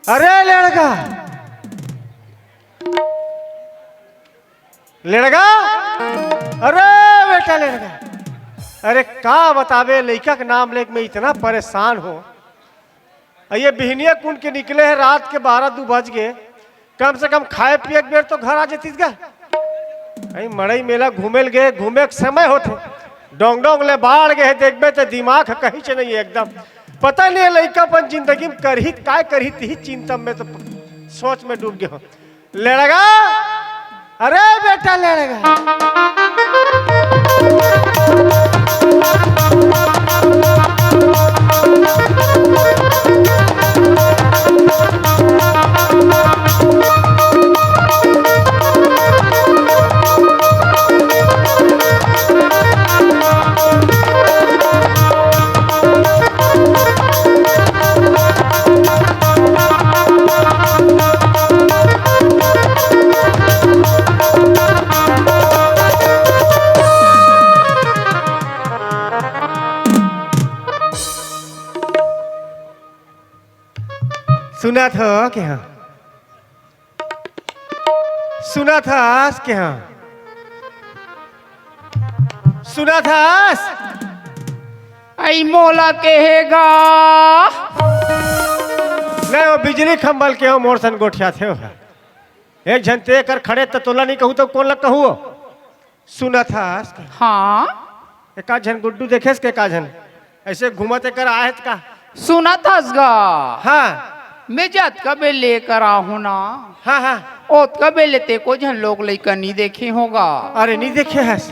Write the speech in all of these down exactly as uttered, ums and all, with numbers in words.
अरे लेड़गा, लेड़गा, अरे बेटा लेड़गा, अरे का बताबे, लइका के नाम लेके मैं इतना परेशान हों। अ ये बिहनिया कुन के निकले हे, रात के बारह दू बज गे, कम से कम खाए पिए के बेर तो घर आ जतिस गा। अई मड़ई मेला घूमे ल गे, घूमे के समय होथे, डोंग डोंग ले बाढ़ गे हे, देखबे त दिमाग ह कहीं से नहीं हे एकदम। पता नहीं हे लइका अपन जिंदगी में करही त काय करही, तिही चिंता में तो सोच में डूब गे हों। लेड़गा, अरे बेटा लेड़गा। सुनत हो के हाँ? सुनत हस के हाँ? सुनत हस? अई मोला केहे गा। नहीं, वो बिजली खंभा ल केहे, मोर सन गोठियाथे हो। एक झन ते कर खड़े त तोला नहीं कहूँ त कोन ल कहूँ? सुनत हस? हाँ। एका झन गुड्डू देखेस के का झन? ऐसे घूमत एकर आहे त का? सुनत हस गा? हाँ। मैं जतका बेर लेकर आहूँ ना, हाँ, हाँ। ओतका बेर ले ते को झन लोग लइका नी देखे हों गा। अरे, नी देखे हस?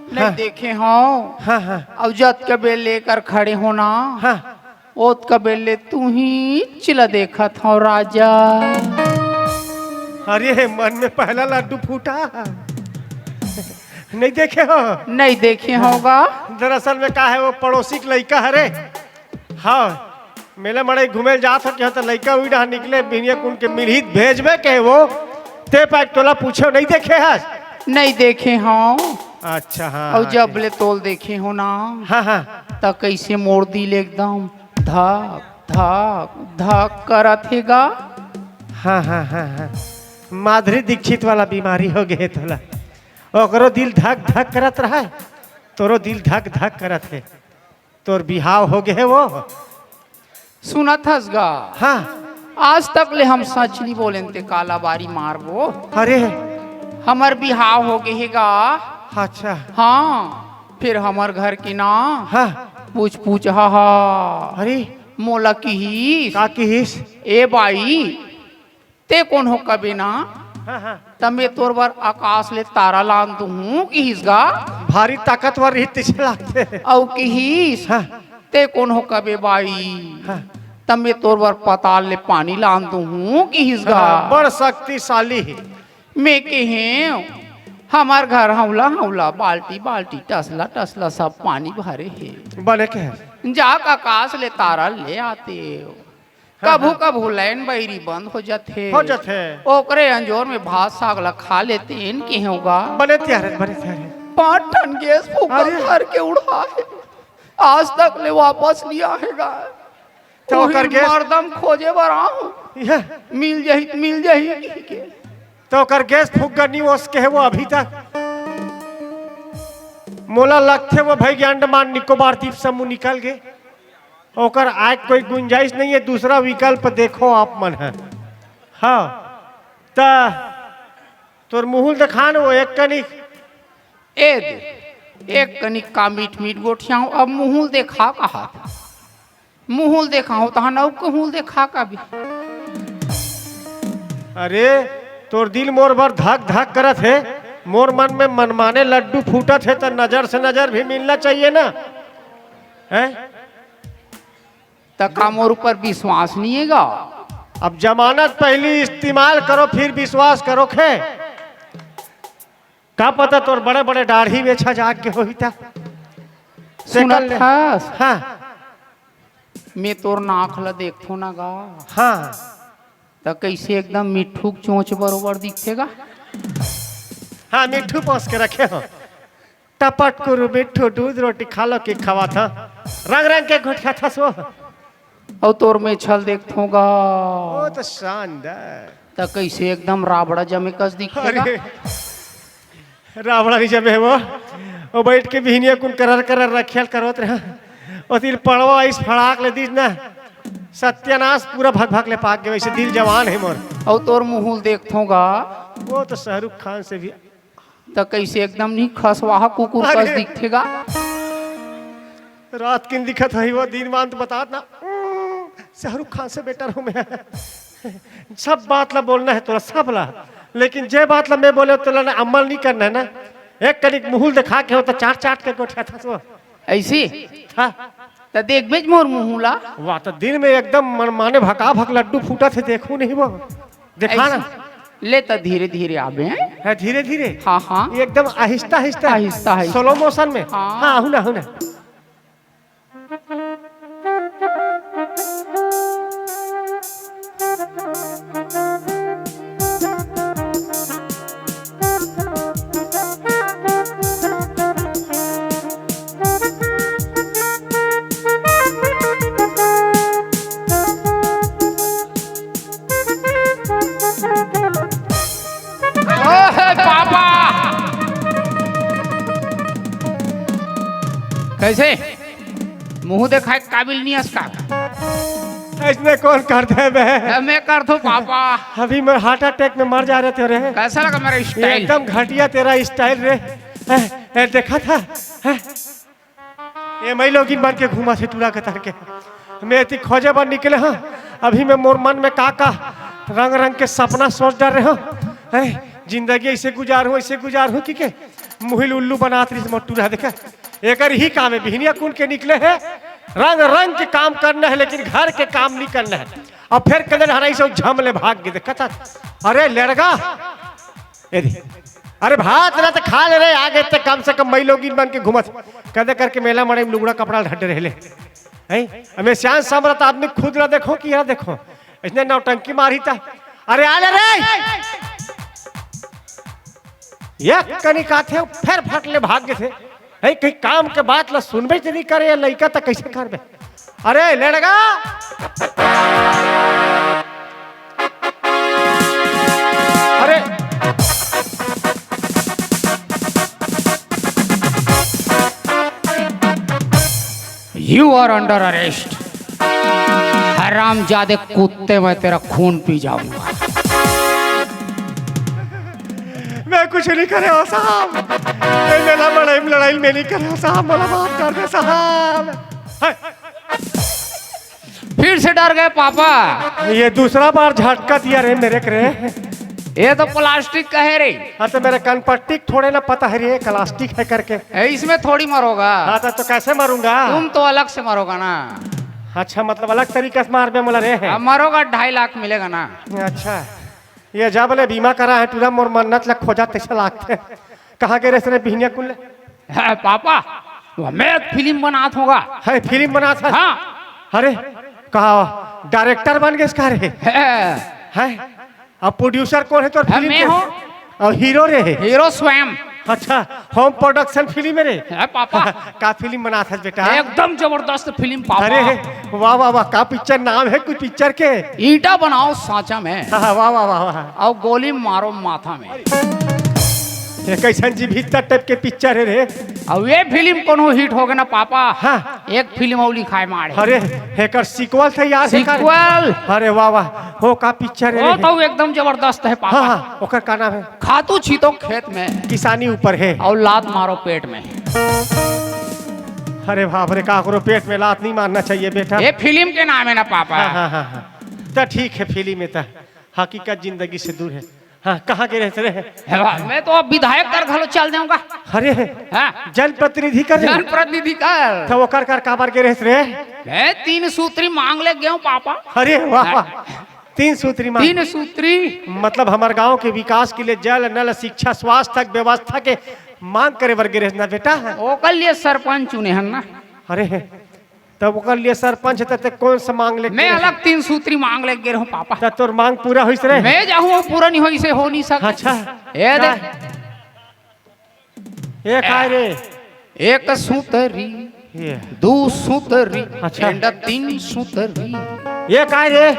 नहीं हाँ। देखे हों। हाँ, हाँ। अउ जतका बेर लेकर खड़े हों ना, हाँ। ओतका बेर ले तुहीच ल देखत हों राजा। अरे, मन में पहला लड्डू फूटा। नहीं देखे हों? नहीं देखे हों गा। दरअसल में का हे, वो पड़ोसी के लइका हरे। हाँ, मेला मड़ई घूमे ल जात हों, कहे त लइका उही डहर निकले, बिहनिया कुन के मिलही त भेजबे कहे वो। ते पाए तोला पूछे हों, नहीं देखे हस? नहीं देखे हों। अच्छा, हाँ, अउ हाँ, जब ठीक। ले तोल देखे हों ना, हाँ, हाँ। त कइसे मोर दिल एकदम धक धक धक करत हे गा। हाँ, हाँ, हाँ, हाँ। माधुरी दीक्षित वाला बीमारी हो गे हे तोला। ओकरो दिल धक धक करत रहय, तोरो दिल धक धक करत हे। तोर बिहाव हो गे हे वो। सुनत हस गा? हाँ। आज तक ले हम सच नी बोलेन ते काला बारी मारबो। अरे। हमर बिहाव हो गे हे गा। अच्छा। हाँ। फिर हमर घर के ना। हाँ। पूछ पूछ हा हा। अरे। मोला किहिस। का किहिस? ए बाई, ते कोन हो कबे ना? हाँ, हाँ। त मैं तोर बर आकाश ले तारा लान दूहूँ किहिस गा। भारी ताकतवर रही तिसे लागथे। अउ किहिस, हाँ। ते कोन हो कबे बाई? हाँ। त मैं तोर बर पताल ले पानी लान दूहूँ किहिस गा। हाँ, बड़ शक्तिशाली हे। मैं केहेंव, हमर घर हौला हौला, बाल्टी बाल्टी, टसला टसला सब पानी भरे हे। बने केहे। जाके आकाश ले तारा ले आतेव। हाँ, कभू हाँ। कभू लाइन बइरी बंद हो जथे। हो जथे। ओकरे अंजोर में भात साग ला खा लेतेन केहेंव गा। बने तियारन, बने तियारन। पाँच ठन गैस फूका अरे। भर के उड़ाए। आज तक ले वापस नी आहे गा। त ओकर उही गैस मरदम खोजे बर आहूँ। यह। मिल जाही, मिल जाही कहिके। त ओकर गैस फूक गा नी ओस केहे वो अभी तक। मोला लगथे वो भई अंडमान निकोबार दीप समूह निकल गे। ओकर आय कोई गुंजाइश नहीं हे, दूसरा विकल्प देखो आप मन ह। हाँ, त तोर मुहुल देखान वो एक कनिक। ए दे, एक कनिक का मीठ मीठ गोठियाहूँ, अब मुहुल देखा कहा। मुहुल देखाहूँ तहन अउ कहूँ देखा का भी। अरे, तोर दिल मोर बर धक धक करत हे, मोर मन में मनमाने लड्डू फूटत हे, त नजर से नजर भी मिलना चाहिए ना, हैं? त का मोर ऊपर विश्वास नहीं हे गा? अब जमानत पहली इस्तेमाल करो, फिर विश्वास करो खे। का पता तोर बड़े-बड़े दाढ़ी में छजाक के होही त। सुनत तेकर ले हस? हाँ। मैं तोर नाक ल देखथों ना गा। हाँ। त कइसे एकदम मिट्ठू के चोंच बरोबर दिखथे गा? हाँ, मिट्ठू पोस के रखे हों। टपट कुरु मिट्ठू दूध रोटी खा लो कि खवाथों। रंग रंग के गोठियाथस वो। अउ तोर मेछल देखथों गा। ओ तो शानदार। त कइसे एकदम राबड़ा जमे कस दिखथे गा? अरे, राबड़ा नइ जमे हे वो। वो बइठ के बिहनिया कुन करर करर रखेल करोत रहा। ओ तिल पड़वा आइस फड़ाक ले दिस ना। सत्यानाश पूरा भक भक ले पाक गे, वइसे दिल जवान हे मोर। अउ तोर मुँह ल देखथों गा। वो तो शाहरुख खान से भी त कइसे एकदम नइ खसवाहा कुकुर कस अरे। दिखथे गा। रात किन दिखत होही वो, दिन मान तो बतात ना। शाहरुख खान से better हूँ मैं। सब बात ला बोलना हे तोला, सब ला। लेकिन जे बात ला मैं बोले तोला ना अमल नइ करना हे ना। एक कनिक मुँह ल देखा के हो तो चाट चाट के गोठियाथस वो। अइसे? हाँ। त देखबेच मोर मुँह ला। वाह, त दिन में एकदम मनमाने भका भक लड्डू फूटत हे, देखहूँ नहीं वो। देखा ना। अइसे? ले त धीरे धीरे आबे। हाँ, धीरे धीरे। हाँ, हाँ। ये एकदम आहिस्ता आहिस्ता। आहिस्ता आहिस्ता। Slow motion में। हाँ। हाँ, आहूँ ना, आहूँ ना। ओहे पापा! कइसे? मुँह देखाय के काबिल नइ अस का? अइसने कोन करथे बे? ए, मैं करथों पापा। अभी मैं heart attack में मर जा रहे थे रे। कइसे लगा मेरा ये style? एकदम घटिया तेरा style रे। ए, ए, देखा था? ए, ए मइलोगिन बन के घूमथे टूरा के तरके। मैं एती खोजे बर निकले हँव। अभी मैं मोर मन में का का रंग रंग के सपना सोच डरे हँव। ए, जिंदगी अइसे गुजारहूँ, अइसे गुजारहूँ कहिके मुँही ल उल्लू बनात रहिस मोर टूरा। देखा, एकर इही काम हे, बिहनिया कुन के निकले हे, रंग रंग के काम करना हे, लेकिन घर के काम नइ करना हे। अउ फेर कदे हराइस अउ झम ले भाग गे। देखा था, अरे लेड़गा, ए दे, अरे भात ला त खा ले रे, आगे ते कम से कम मइलोगिन बन के घूमत, कदे करके मेला मड़ई में लुगड़ा कपड़ा ढड्डे रहे ले। हैं? अमे सियान समरत आदमी खुद ला देखो कि यह देखो, अइसने नौटंकी मारही त, अरे आ ले रे, एक कनिक आथे, फेर फट ले भाग गे थे। हे, कहीं काम के बात ला सुनबे च नइ करे, ये लइका त कइसे करबे? अरे, लेड़गा! अरे! You are under arrest। हरामजादे कुत्ते, मैं तेरा खून पी जाऊंगा। मैं कुछ नइ करे हँव साहब। मैं लड़ाई, लड़ाई में नइ करे हँव साहब, मोला माफ कर दे साहब। फिर से डर गए पापा। ये दूसरा बार झटका दिया रे मेरे के रे। ये तो plastic का हे रे। हाँ, तो मेरे कनपट्टी के थोड़े ना पता हे रे, plastic हे करके। ए, इसमें थोड़ी मरोगा। हाँ, तो, तो कैसे मरूंगा? तुम तो अलग से मरोगा ना। अच्छा, मतलब अलग तरीका से मारबे मोला रे। अब मरोगा, ढाई लाख मिलेगा ना। अच्छा, ये जब ले बीमा करा हे टूरा, मोर मन्नत ला खोजा तइसे लागथे। कहाँ गे रहिस रे बिहनिया कुन ले? हे पापा, वो मैं एक फिल्म बनात हँव गा। हे, फिल्म बनात हस? हाँ। अरे, का director बन गेस का रे? हे। हे? अब producer कोन हे तोर हे, फिल्म मैं के? हँव। अउ हीरो रे हे? हीरो स्वयं। अच्छा, home production फिल्म हे रे? हे पापा। का फिल्म बनात हस बेटा? एकदम जबरदस्त फिल्म पापा। अरे, वाह, वाह, वाह, का पिक्चर नाम हे कुछ पिक्चर के? ईंटा बनाओ सांचा में। हाँ, हाँ, वाह, वाह, वाह, वाह। अउ गोली मारो माथा में। ये कइसन जीवित type के पिक्चर हे रे? अउ ये फिल्म कोनो hit होगे ना पापा, हाँ। एक फिल्म अउ लिखाय माड़े। अरे, एकर sequel तैयार हे का रे? Sequel। अरे वाह, वाह, हो का पिक्चर हे वो रे? तो एकदम जबरदस्त हे पापा। हाँ, हाँ, ओकर का नाम हे? खातू छीतो खेत में। किसानी ऊपर हे। अउ लात मारो पेट में। अरे बाप रे, काकरो पेट में लात नइ मारना चाहिए बेटा। ये फिल्म के नाम हे ना पापा। हाँ, हाँ, हाँ, हाँ। त ठीक हे, फिल्म हे त हकीकत जिंदगी से दूर हे। हाँ, कहाँ गे रहिस रे? हे बा, मैं तो अब विधायक कर घलो चल देहूँ गा। अरे, हाँ। जनप्रतिनिधि कर रे? जनप्रतिनिधि कर। त ओकर कर काबर गे रहिस रे? मैं तीन सूत्री मांग ले गेंव पापा। अरे वाह, वाह। हाँ। तीन सूत्री मांग। तीन सूत्री। मतलब हमर गांव के विकास के लिए जल, नल, शिक्षा, स्वास्थ्य तक व्यवस्था के मांग करे बर गे रहिस ना बेटा। ओकर लिए सरपंच चुने हन ना। अरे, तब ओकर लिए सरपंच त ते कोन सा मांग लेके मैं गे रहे? अलग तीन सूत्री मांग लेके गे रहूं पापा। त तोर मांग पूरा होइस रे? मैं जाहूं, पूरा नहीं होइस हे, हो नहीं सकता। अच्छा। ए दे। का? ए काय रे? एक सूतरी। ये। दू सूतरी, अच्छा। एंड तीन सूतरी। ये काय रे?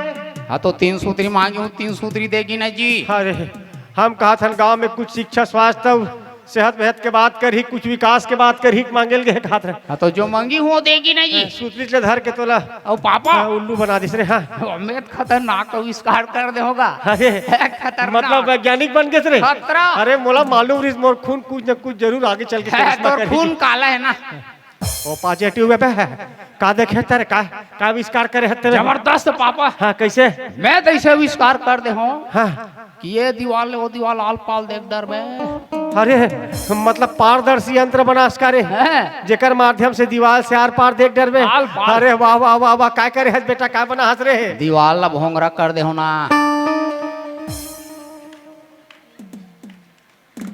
हाँ, तो तीन सूतरी मांगी हूँ, तीन सूतरी देगी ना जी। अरे, हम कहा था गांव में कुछ शिक्षा, स्वास्थ्य, सेहत वेहत के बात करही, कुछ विकास के बात करही, मांगे ल गे कहा था। हाँ, तो जो मांगी हूँ, वो देगी ना जी। हाँ, सूतरी ले धर के तोला। अउ पापा। हाँ, उल्लू बना दिस रे, हाँ। अमित खतरनाक आविष्कार कर दे होगा। अरे, खतरनाक। मतलब वैज्ञानिक बन गे रे। खतरा। अरे, मोला मालूम रिस, मोर खून कुछ न कुछ जरूर आगे चल के है, करिश्मा तोर करही। खून काला है ना। ओ पॉजिटिव है बे। का देखे तेरे, का, का आविष्कार करे है तेरे? जबरदस्त पापा। हाँ, कैसे? मैं तो ऐसे आविष्कार कर दे हूँ हाँ। कि ये दीवाल ले वो दीवाल आल पाल देख डरबे। अरे, मतलब पारदर्शी यंत्र बना हस का रे? हैं। जेकर माध्यम से दीवाल से आर पार देख डरबे। आल पाल। अरे वाह, वाह, वाह, वाह, का करे हस बेटा, का बना हस रे? दीवाल ला भोंगरा कर दे हूँ ना।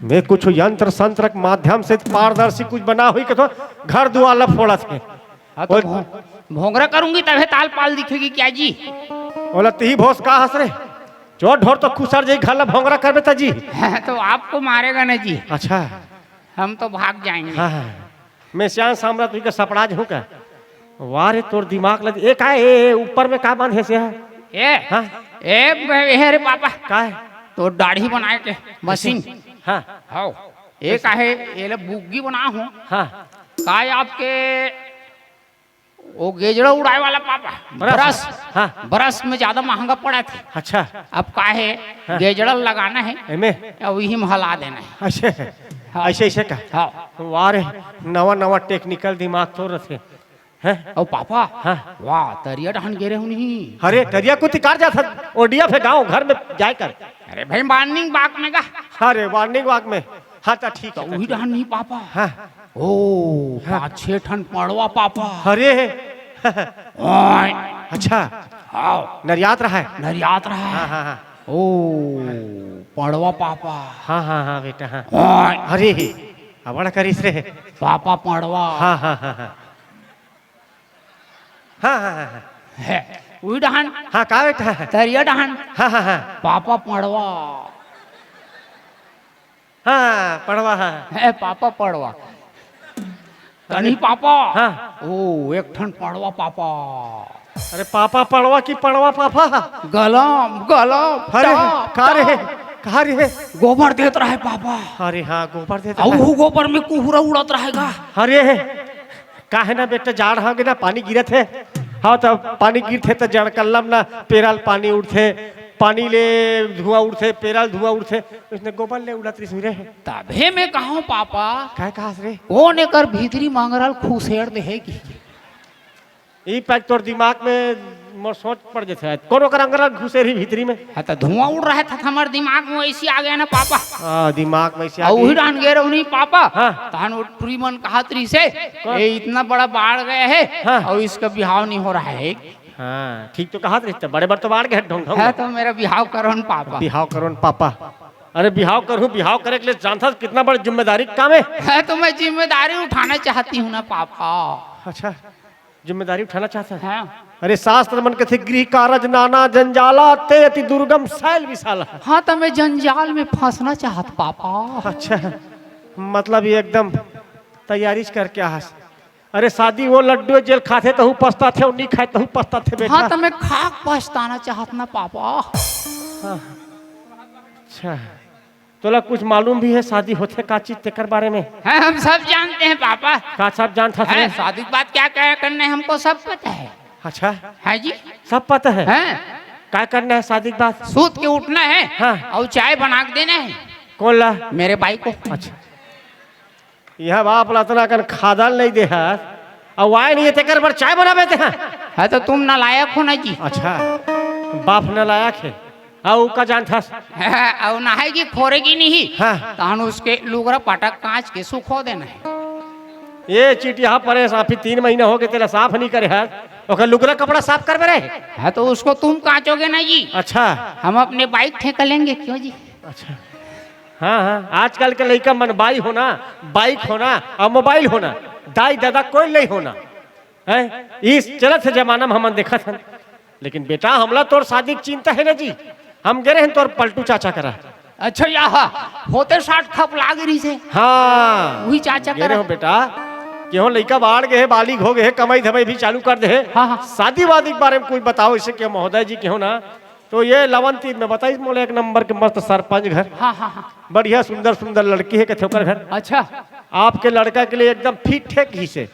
मैं कुछ यंत्र संत्र के माध्यम से पारदर्शी कुछ बना हुई के तो घर दुआर ला फोड़त हे। हाँ, तो ओए भों-, भोंगरा करूंगी तभे ताल पाल दिखेगी क्या जी? ओला तिही भोस का हस रे? चोर ढोर तो खुसर जाई, घर ला भोंगरा करबे त जी। तो आपको मारेगा ना जी। अच्छा। हम तो भाग जाएंगे। हाँ, हाँ। मैं सियान सामरा तुझे सपड़ा हूँ का? वाह रे, तोर दिमाग लग, ए का, ए, ए, ऊपर में का बांधे से है? ए, हाँ? ए, ए रे पापा। का है? तो दाढ़ी बनाए के मशीन। हाँ। हाँ। ए का है, ये ले बुग्गी बना हूँ। हाँ। का है आपके वो गेजड़ा उड़ाए वाला पापा? ब्रश। ब्रश। हाँ। ब्रश में ज्यादा महंगा पड़ा थे। अच्छा। अब का है, हाँ। गेजड़ा लगाना है। एमे? अब वही में हला देना है। अच्छा। हाँ। ऐसे, ऐसे का? हाँ। वाह रे, नवा, नवा टेक्निकल दिमाग तो रथे। हैं? ओ पापा, हाँ। वाह, तरिया डहन गे रहे हूँ नहीं। अरे, तरिया को तिकार जात हस, ओडिया फे गाँव घर में जाए कर। अरे भाई, मॉर्निंग वॉक में गा। अरे, मॉर्निंग वॉक में। हाँ, तो ठीक तो है, तो वही ठीक। डहन नहीं पापा। हाँ। ओ, हाँ। पाँच छह ठन पड़वा पापा। अरे। ओए। अच्छा। हाँ। नरियात रहा है। नरियात रहा है। हाँ, हाँ, हाँ। ओ, पड़वा पापा। हाँ, हाँ, हाँ, बेटा, हाँ। ओए। अरे, अबड़ करिस रे। पापा पड़वा। हाँ, हाँ, हाँ, हाँ। हाँ, हाँ, हाँ, हाँ। है, उही डहान। हाँ, का बेटा? तरिया डहान। हाँ, हाँ, हाँ। पापा पड़वा। हाँ, पड़वा, हाँ। है, पापा पड़वा। तनी पापा। हाँ। ओ, एक ठन पड़वा पापा। अरे, पापा पड़वा की पड़वा पापा? गलम, गलम, अरे, टप, का रे? टप। का रे? गोबर देत रहे पापा। अरे हाँ, गोबर देत अउ रहे। वो गोबर में कुहरा उड़त रहेगा। अरे, काहे ना बेटा, जाड़ होगे ना, पानी गिरत हे। हाँ, तो पानी गिरत हे तो जड़कल्लम ना, पेराल पानी उड़थे, पानी ले धुआं उड़थे, पेराल धुआं उड़थे, उसने गोबर ले उड़त रिस रे। तभे मैं कहूँ पापा, काय कहस रे? कोन एकर भीतरी मंगरल खुसेर दे हे कि? ई पैक तोर दिमाग में मोर सोच पड़ जथे। कोनो कर अंगरल घुसेर ही भीतरी में। हाँ, तो धुआं उड़ रहा था, हमारे दिमाग में वैसी आ गया ना पापा। हाँ, दिमाग में वैसी आ अउ गई। उही डान गए रहो नहीं पापा। हाँ। तहन वो टुरी मन कहत रही से, कौन? "ये इतना बड़ा बाढ़ गया है हाँ। और इसका बिहाव नहीं हो रहा है।" हाँ, ठीक तो कहत रही, बड़े बड़ तो बाढ़ गए ढोंग ढोंग। हाँ, तो मेरा बिहाव करो न पापा। बिहाव करो न पापा। अरे बिहाव करूँ, बिहाव करे के लिए जानता कितना बड़ा जिम्मेदारी का काम है। हाँ, तो मैं जिम्मेदारी उठाना चाहती हूँ ना पापा। अच्छा, जिम्मेदारी उठाना चाहता है। हाँ। अरे शास्त्र मन कथे, "गृह कारज नाना जंजाला, ते अति दुर्गम शैल विशाला।" हाँ, तो मैं जंजाल में फंसना चाहत पापा। अच्छा, मतलब ये एकदम तैयारी करके आ हस। अरे शादी वो लड्डू है, जेल खाथे तहू पछताथे, और नहीं खाए तहू पछताथे बेटा। हाँ, तो मैं खाक पछताना चाहत ना पापा। हाँ। अच्छा, तोला कुछ मालूम भी है शादी होथे का चीज तेकर बारे में? हाँ, हम सब जानते हैं पापा। का सब जानत हस हैं, रे? शादी के बाद क्या क्या करना है हमको सब पता है। अच्छा। है जी। सब पता है? हैं? का करना है शादी के बाद? सूत के उठना है हाँ। और चाय बना के देना है। कौन ला? मेरे भाई को। अच्छा। यह बाप ला अतना कन खादल नहीं दे हस, अउ आय नहीं है, तेकर बर चाय बनाबे ते हा। है तो तुम नालायक हो ना जी। अच्छा, बाप नालायक है, अउ का जानत हस? अउ ना है कि खोरे की नहीं, हाँ। तहन उसके लुगरा पटक कांच के सुखो देना है। ये चिटिया परे साफी तीन महीना हो गए, तेला साफ नहीं करे हस, ओकर लुगरा कपड़ा साफ करबे रे। है तो उसको तुम कांचोगे ना जी। अच्छा। हम अपने बाइक ठेका लेंगे, क्यों जी? अच्छा। हाँ, हाँ, आजकल के लइका मन बाई होना, बाइक होना अउ मोबाइल होना, दाई ददा कोई नहीं होना। हैं? इस चलत से जमाना में हमन देखत हन। लेकिन बेटा, हमला तोर शादी के चिंता है ना जी। हम गे रहेन तोर पलटू चाचा करा। अच्छा, या हा, होते साठ खप लाग रही से। हाँ। वही चाचा गे करा। रहे हो बेटा। केहो लइका बाढ़ गए हे, बालिग हो गए हे, कमाई धमाई भी चालू कर दे हे। हाँ, हाँ। शादी वादी के बारे में कुछ बताओ, इसे के महोदय जी केहो ना, तो ये लवन तीन में बताई मोला, एक नंबर के मस्त सरपंच घर। हाँ, हाँ, हाँ। बढ़िया सुंदर सुंदर लड़की हे कथे ओकर घर। अच्छा। आपके लड़का के लिए एकदम फिट है किसे।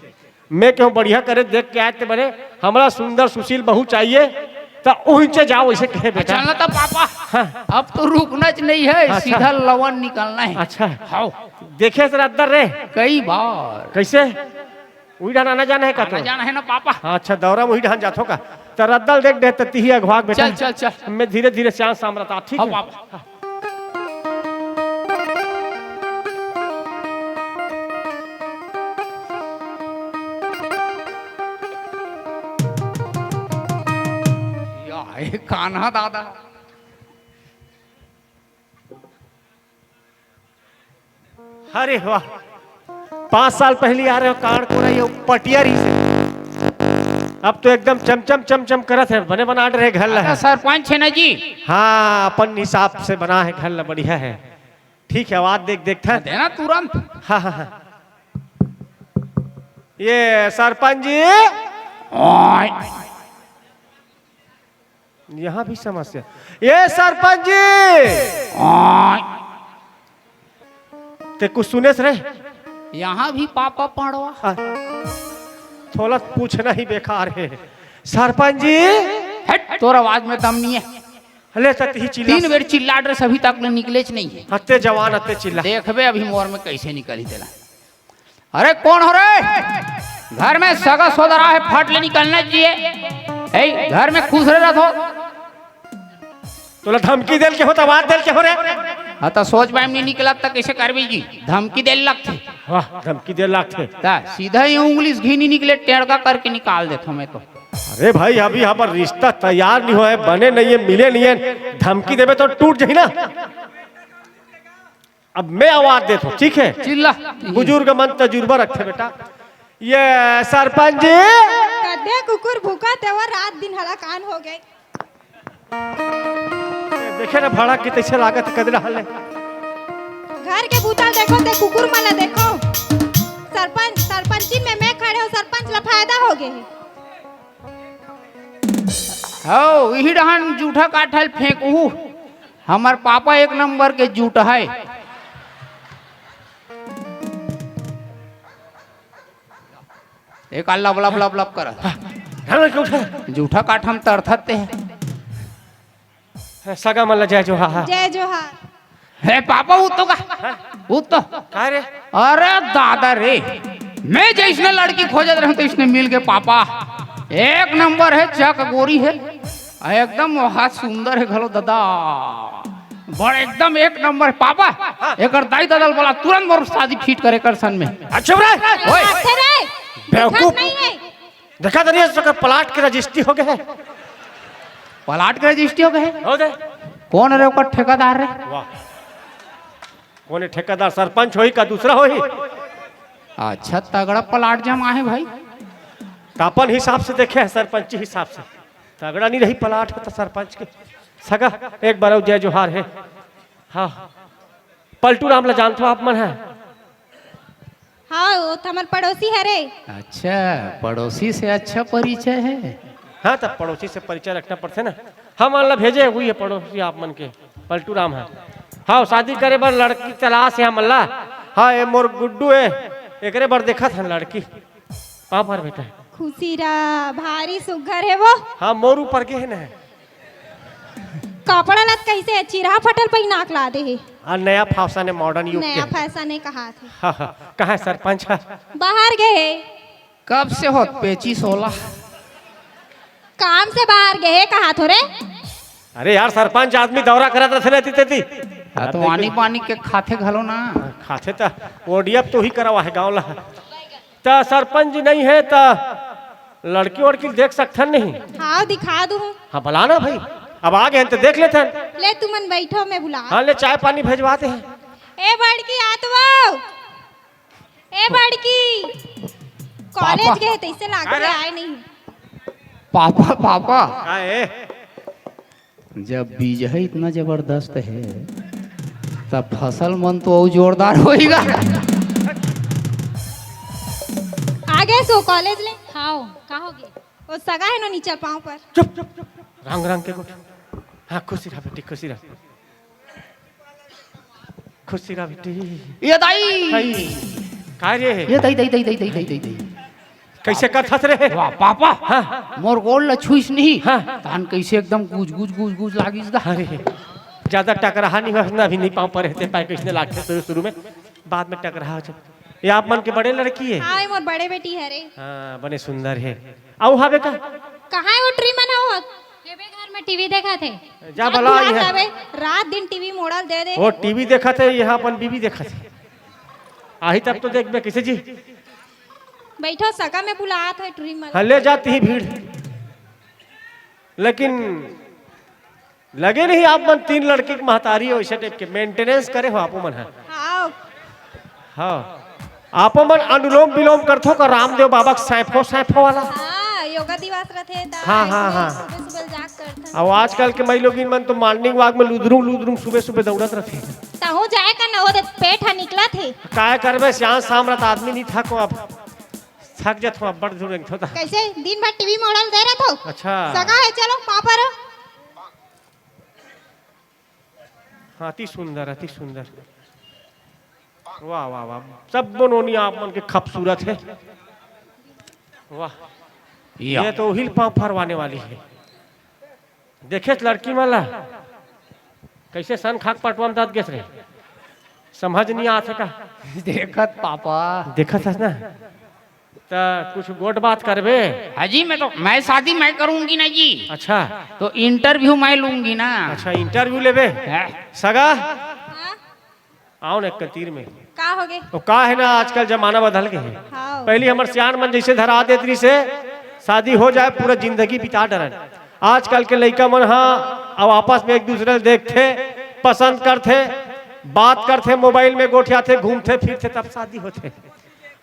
मैं केहो बढ़िया करे देख के आए ते बने, हमरा सुंदर सुशील बहू चाहिए, तो उहिंचे जाओ, इसे कहे बेटा। चलना तो पापा। हाँ। अब तो रुकना च नहीं है, अच्छा। सीधा लवन निकलना है। अच्छा। हाँ। देखे से रद्दल रे। कई बार। कैसे? उही डहन आना जाना है का आना तो? जाना है ना पापा। हाँ, अच्छा, दौरा में उही डहन जाथो का? त रद्दल देख डे त तिही अघवाक बेटा। चल, चल, चल। मैं धीरे धीरे श्याम सामरता, ठीक हाँ, है? पापा। या, ए कान्हा दादा। अरे वाह, पाँच साल पहली आ रहे हो कांड़ कोरा, ये पटिया रही से, अब तो एकदम चमचम चमचम करत है, बने बना रहे घर ला। अच्छा, सरपंच है ना जी? हाँ, अपन हिसाब से बना है घर ला, बढ़िया है। ठीक है, आवाज देख, देख था। देना तुरंत। हाँ, हाँ, हाँ। ये सरपंच जी। ओए। यहाँ भी समस्या। ये सरपंच जी। ओए। ते कुछ सुनेस रे? यहाँ भी पापा पड़वा। हाँ। थोड़ा पूछना ही बेकार है। सरपंच जी। हट, तोर आवाज में दम नहीं है। ले, त तिही चिल्ला। तीन बेर चिल्ला डरेस, अभी तक ले निकलेच नहीं है। हत्ते जवान, हत्ते चिल्ला। देखबे अभी मोर में कैसे निकली तेला। अरे कोन हो रे? घर में सगा सोदरा है, फट ले निकलना चाहिए। ए, घर में खुश रह रहा तो। तोला धमकी देल केहो, त आवाज देल केहो रे? हाँ, त सोच पाए नहीं निकला त कैसे करबी जी? धमकी देल लगथे। वाह, धमकी देल लगथे। त सीधा ही उंगली से घी नहीं निकले, टेड़का करके निकाल देथो मैं तो। अरे भाई, अभी हमर रिश्ता तैयार नहीं होए, बने नहीं है, मिले नहीं है, धमकी देबे तो टूट जाही ना। अब मैं आवाज देथो, ठीक है? चिल्ला। बुजुर्ग मन तजुर्बा रखथे बेटा। ये सरपंच जी। कदे कुकुर भूका तेवर रात दिन हलाकान हो गए। देखे ना भाड़ा के तैसे लागत कदे रहल है। घर के बूता ल देखो ते कुकुर मन ला देखो। सरपंच, सरपंची में मैं खड़े हूँ, सरपंच ला फायदा हो गए। हौ, इही डहन जूठा काठल फेंकहू। हमर पापा एक नंबर के जूठ है। एक आ लब लब लब लब करत। हाँ, हाँ, उठा। जूठा काठम तरथत ते। सगा मन ला जय जोहार। जय जोहार। हे पापा, उतो का? उतो। का रे? अरे दादा रे, मैं जैसने लड़की खोजत रहूं, तैसने मिल के पापा। एक नंबर है, चक गोरी है, आ एकदम वहा सुंदर है घलो दादा, बड़ एकदम एक नंबर है पापा। एकर दाई ददा ल बोला तुरंत मोर शादी फिट करे कर सन में। अच्छा रे, ओए, अच्छा रे, बेवकूफ। नहीं है। देखा तो नहीं है, इसका प्लाट के रजिस्ट्री हो गया है। प्लाट के रजिस्ट्री हो गए है? हो गए। कौन रे ओकर ठेकेदार रे? वाह, कौन है ठेकेदार? सरपंच होही का दूसरा होही? अच्छा, तगड़ा प्लाट जमा है भाई। तो अपन हिसाब से देखे है, सरपंच हिसाब से तगड़ा नहीं रही प्लाट है तो सरपंच के। सगा, एक बार अउ जय जोहार है। हाँ, पलटू राम ला जानथो आप मन है? हाँ, वो तो हमर पड़ोसी हरे। अच्छा, पड़ोसी से अच्छा परिचय है। हाँ, तब पड़ोसी से परिचय रखना पड़थे ना। हमन ला भेजे हुई है पड़ोसी आप मन के, पलटू राम है। हाँ, शादी करे बर लड़की तलाश है हमन ला। हाँ, ये मोर गुड्डू है, एकरे बर देखत हन लड़की। पाँव पर बेटा। खुशी रहा, भारी सुग्घर है वो। हाँ, मोर ऊपर के है ना। कपड़ा लत कैसे है? चिरहा फटल पहिना के ला दे हे। हाँ, नया फैशन है, मॉडर्न युग नया के। फैशन है, कहा थे। हाँ, हाँ। कहाँ है सरपंच? हाँ। बाहर गए हे। कब से होत पेचिस ओला? काम से बाहर गए हे, कहा थो रे। अरे यार, सरपंच आदमी दौरा करत रथे ना, तेती। हाँ, तो आनी पानी के खाथे घलो ना। खाथे त ओडीएफ तो ही करवा है गाँव ला। त सरपंच जी नहीं है त लड़की वड़की देख सकथन नहीं? हाँ, दिखा दूँ। हाँ, बुला ना भाई, अब आ गए हैं तो देख लेथन। ले तुमन बैठो, मैं बुला। हाँ, ले चाय पानी भेजवाते हैं। ए बड़की, आत वो। ए बड़की, कॉलेज पापा। गए तैसे लाग अरे। आए नहीं। Papa, papa. का है? जब बीज है इतना जबरदस्त है, तब फसल मन तो अउ जोरदार होएगा। वो कॉलेज ले? हाव, का होगे? वो सगा हे नो नीचे पाँव पर। चुप, चुप, चुप। रंग रंग के गोठ। हाँ, खुशी रह बेटी, खुशी रह। खुशी रह बेटी। ये दाई। हाय। का रे? ये दाई, दाई, दाई। कैसे करथस रे? वाह, पापा। हाँ। मोर गोड़ ल छुइस नहीं। हाँ। तहन कैसे एकदम गुज, गुज, गुज, गुज लागिस दा। अरे, ज्यादा टकराहा नहीं होस ना, अभी नहीं पाँव पर रहते पाए, कैसने लागथे शुरू, शुरू में, बाद में टकराहा हो जाए। ये आप मन के बड़े लड़की हे? हाँ, ये मोर बड़े बेटी हरे। हाँ, बने सुंदर हे। अउ हावे का? कहाँ हे वो ट्री मन हे वो? हेबे घर में टीवी देखत हे। जा जा भला तू आ ये। जाबे, रात दिन टीवी मोड़ल दे दे। वो टीवी देखत हे, यहाँ अपन बीवी देखत हे। आही तब तो देखबे कैसे जी। बैठो, सगा में बुलात हे ट्री मन। हाँ, ले जाती ही भीड़। लेकिन लगे नहीं आप मन तीन लड़की के महतारी हो, ऐसे टाइप के मेंटेनेंस करे हो आप मन ह। हाँ। हाँ। आप मन अनुलोम विलोम करथो का रामदेव बाबा के सैफो सैफो वाला? हाँ, योगा दिवस रथे ता हाँ, हाँ, इसमें हाँ। सुबह सुबह जाग करथन। अब आजकल के मई लोगिन मन तो मॉर्निंग वॉक में लुदरुम लुदरुम सुबह सुबह दौड़त रथे। तहूँ जाए का न हो, ते पेट ह निकलत हे। काय करबे, सियान साम रत आदमी नहीं थको अब। थक जात हो, अब बड़ दूर रेंगथो ता। कैसे दिन भर टीवी मोड़ल दे रहे तो? अच्छा। सगा हे, चलो पाँव पर। हाँ, अति सुंदर, अति सुंदर। वाह, वाह, वाह। सब नोनी आप मन के खूबसूरत हे। वाह। या। ये तो उहिल पाँव फरवाने वाली हे। देखेस लड़की मन ला? कैसे सन खाक पटवा में दाँत गेस रे? समझ नहीं आत हे का? देखत पापा। देखत हस ना? त कुछ गोठ बात करबे? हाँ जी, मैं तो, मैं शादी मैं करूंगी ना जी। अच्छा। तो इंटरव्यू मैं लूंगी ना। अच्छा, इंटरव्यू लेबे? हाँ। सगा? हाँ? आओ ना एक तीर में। का होगे? तो का हे ना, आजकल जमाना बदल गे हे। हाँ। पहली हमर सियान मन जैसे धरा देत रहिस हे, शादी हो जाए, पूरा जिंदगी बिता डरन। आजकल के लइका मन ह अब आपस में एक दूसरे ल देखथे, पसंद करथे, बात करथे, मोबाइल में गोठियाथे, घूमथे फिरथे, तब शादी होथे।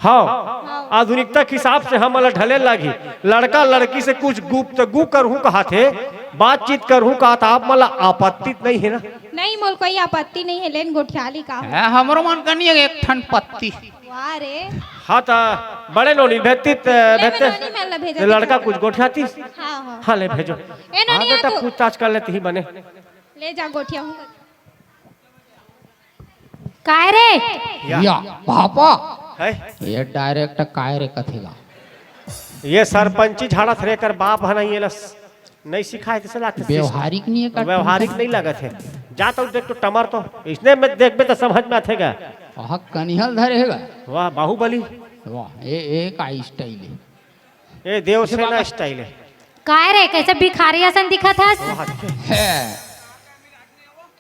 हाँ, हाँ। आधुनिकता के हिसाब से हमन ला ढले लागही। लड़का लड़की से कुछ गुप्तगू करहूँ कहाथे, बातचीत करहूँ कहाथे, आप मन ला आपत्ति नहीं हे ना? नहीं, मोर कोई आपत्ति नहीं हे, लेन गोठियाली का हो। हाँ, हमरो मन का नहीं हे एक ठन पत्ती। वाह रे। हाँ, त बड़े नोनी भेजती, ले, भेजते। मैं नोनी मेर ला भेजती। लड़का कुछ गोठियाती। हाँ, हाँ। हाँ, ले भेजो। ए, हाँ, नोनी, बेटा, आ तू। पूछताछ कर लेती ही बने। ले जा, गोठियाहूँ। काय रे? या। या, पापा। है? ये डायरेक्ट काय रे कथेगा? ये सरपंची झाड़त रे, एकर बाप ह नहीं, एला स-, नहीं सिखाए, तैसे लागथे। व्यवहारिक नहीं हे का? व्यवहारिक नहीं लागत हे। जा तो देख तो टमर तो, इसने में देखबे तो समझ में आथे गा। आहा, कनिहल धरे हे गा। वाह, बाहुबली। वाह, ए, ए का स्टाइल हे। ए देवसेना स्टाइल हे। काय रे, कैसे भिखारी असन दिखत हस? वाह, हे।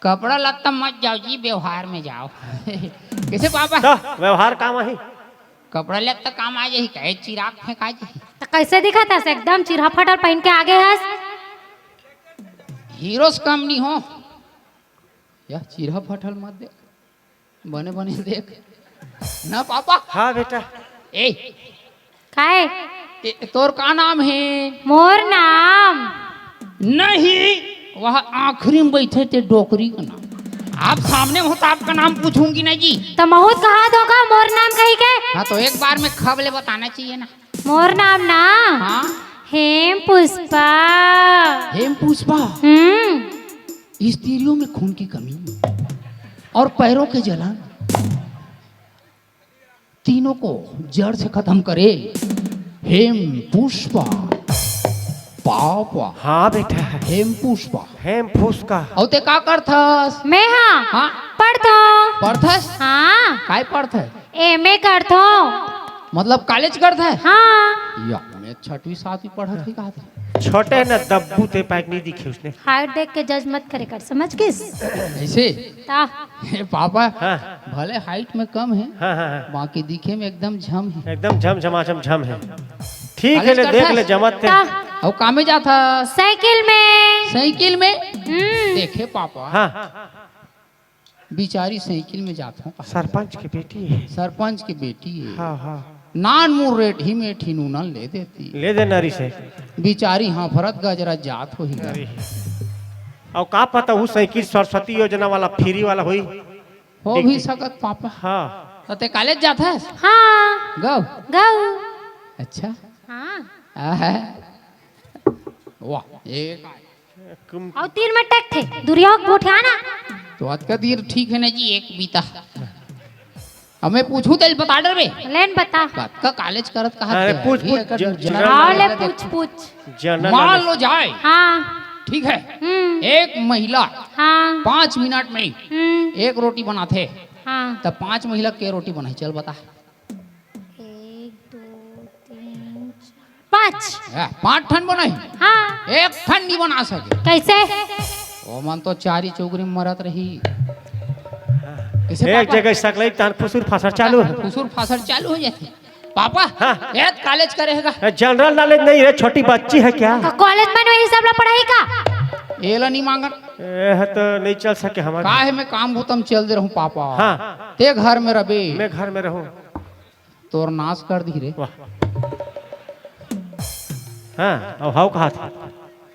कपड़ा लत्ता मत जाओ जी, व्यवहार में जाओ। कैसे पापा? त व्यवहार काम आही। कपड़ा लत्ता काम आ जाही, कहे चिराग फेंका जाही। त कैसे दिखत हस? एकदम चिरहा फटल पहन के आगे हस। हीरो से कम नहीं हो। यह चिरहा फटल मत देख, बने बने देख ना पापा। हाँ बेटा। ए, काय? ए, तोर का नाम हे? मोर नाम? नहीं, वह आखिरी में बैठे ते डोकरी का नाम। आप सामने हो तो आपका नाम पूछूंगी ना जी। त महूँ कहा दोगा मोर नाम कही के? हाँ, तो एक बार में खब ले बताना चाहिए ना। मोर नाम ना हाँ? हेम पुष्पा। हेम पुष्पा। हम्म। स्त्रियों में खून की कमी और पैरों के जलन, तीनों को जड़ से खत्म करे। हेम पुष्पा। पापा। हाँ बेटा। हेम पुष्पा। हेम पुष्पा। अउ ते का करथस? मैं हाँ। हाँ। पढ़थों। पढ़थस? हाँ। काय पढ़थस? एमए करथों। मतलब कॉलेज करथस? हाँ। या, मैं छठवीं सातवीं पढ़त ही कहा था। छोटे न दब्बू ते पैक नहीं दिखे उसने। हाइट देख के जज मत करे कर, समझ गिस? ऐसे? ता। हे पापा, हाँ। भले हाइट में कम हे, हाँ, हाँ, हाँ। बाकी दिखे में एकदम झम हे। एकदम झम झमाझम झम हे। ठीक हे, कॉलेज ले देख करथस? ले जमत ते। ता। अउ का में जाथस? साइकिल में। साइकिल में? हम्म। देखे पापा। हाँ। बिचारी साइकिल में जात हो। सरपंच के बेटी हे। सरपंच के बेटी हे। हाँ, हाँ। नान मुन रेट ही में ठिनूना ले देती। ले दे नरी से। बिचारी हाँ फरत गजरा जात होही गा। अरे। अउ का पता वो साइकिल सरस्वती योजना वाला फ्री वाला होही। हो भी सकत पापा। हाँ। त ते कॉलेज जाथस? हाँ। गव। गव। अच्छा। हाँ। आहा। वाह, एक कुम- अउ तीर में टकथे, दुरिहा के गोठियाना। तो अतका तीर ठीक है ना जी, एक बीता। अब मैं पूछूं, तेल बता डर बे। लेन बता। बात का कॉलेज करत कहा अरे, थे? पूछ, ये पूछ, अगर ज-, जनरल जनरल हाँ, ले नॉलेज पूछ, पूछ। जनरल मान नॉलेज। लो जाए। हाँ। ठीक है। हम्म। एक महिला हाँ। पाँच मिनट में हम्म। एक रोटी बनाथे। हाँ। तब पाँच महिला के रोटी बनाही, चल बता। एक, दो, तीन, चार, पाँच। ए, पाँच ठन बनाही। हाँ। एक ठन नहीं बना सके। कैसे? ओमन तो चारी चौगरी में मरत रही। कैसे एक पापा? जगह सकलई तहन फुसुर फासर चालू है। फुसुर फासर चालू हो जाती। पापा, हाँ। ए कॉलेज करे है का? ए, जनरल नॉलेज नहीं है, छोटी बच्ची है क्या? का कॉलेज में वही सब ला पढ़ाई का? एला नहीं मांगन। ए, है तो नहीं चल सके हमारे। का है, मैं काम भूतम चल दे रहूं पापा। हाँ। ते घर में रबे। मैं घर में रहूं। तोर नाश कर दी रे। वाह। हाँ, अब हाउ कहा था?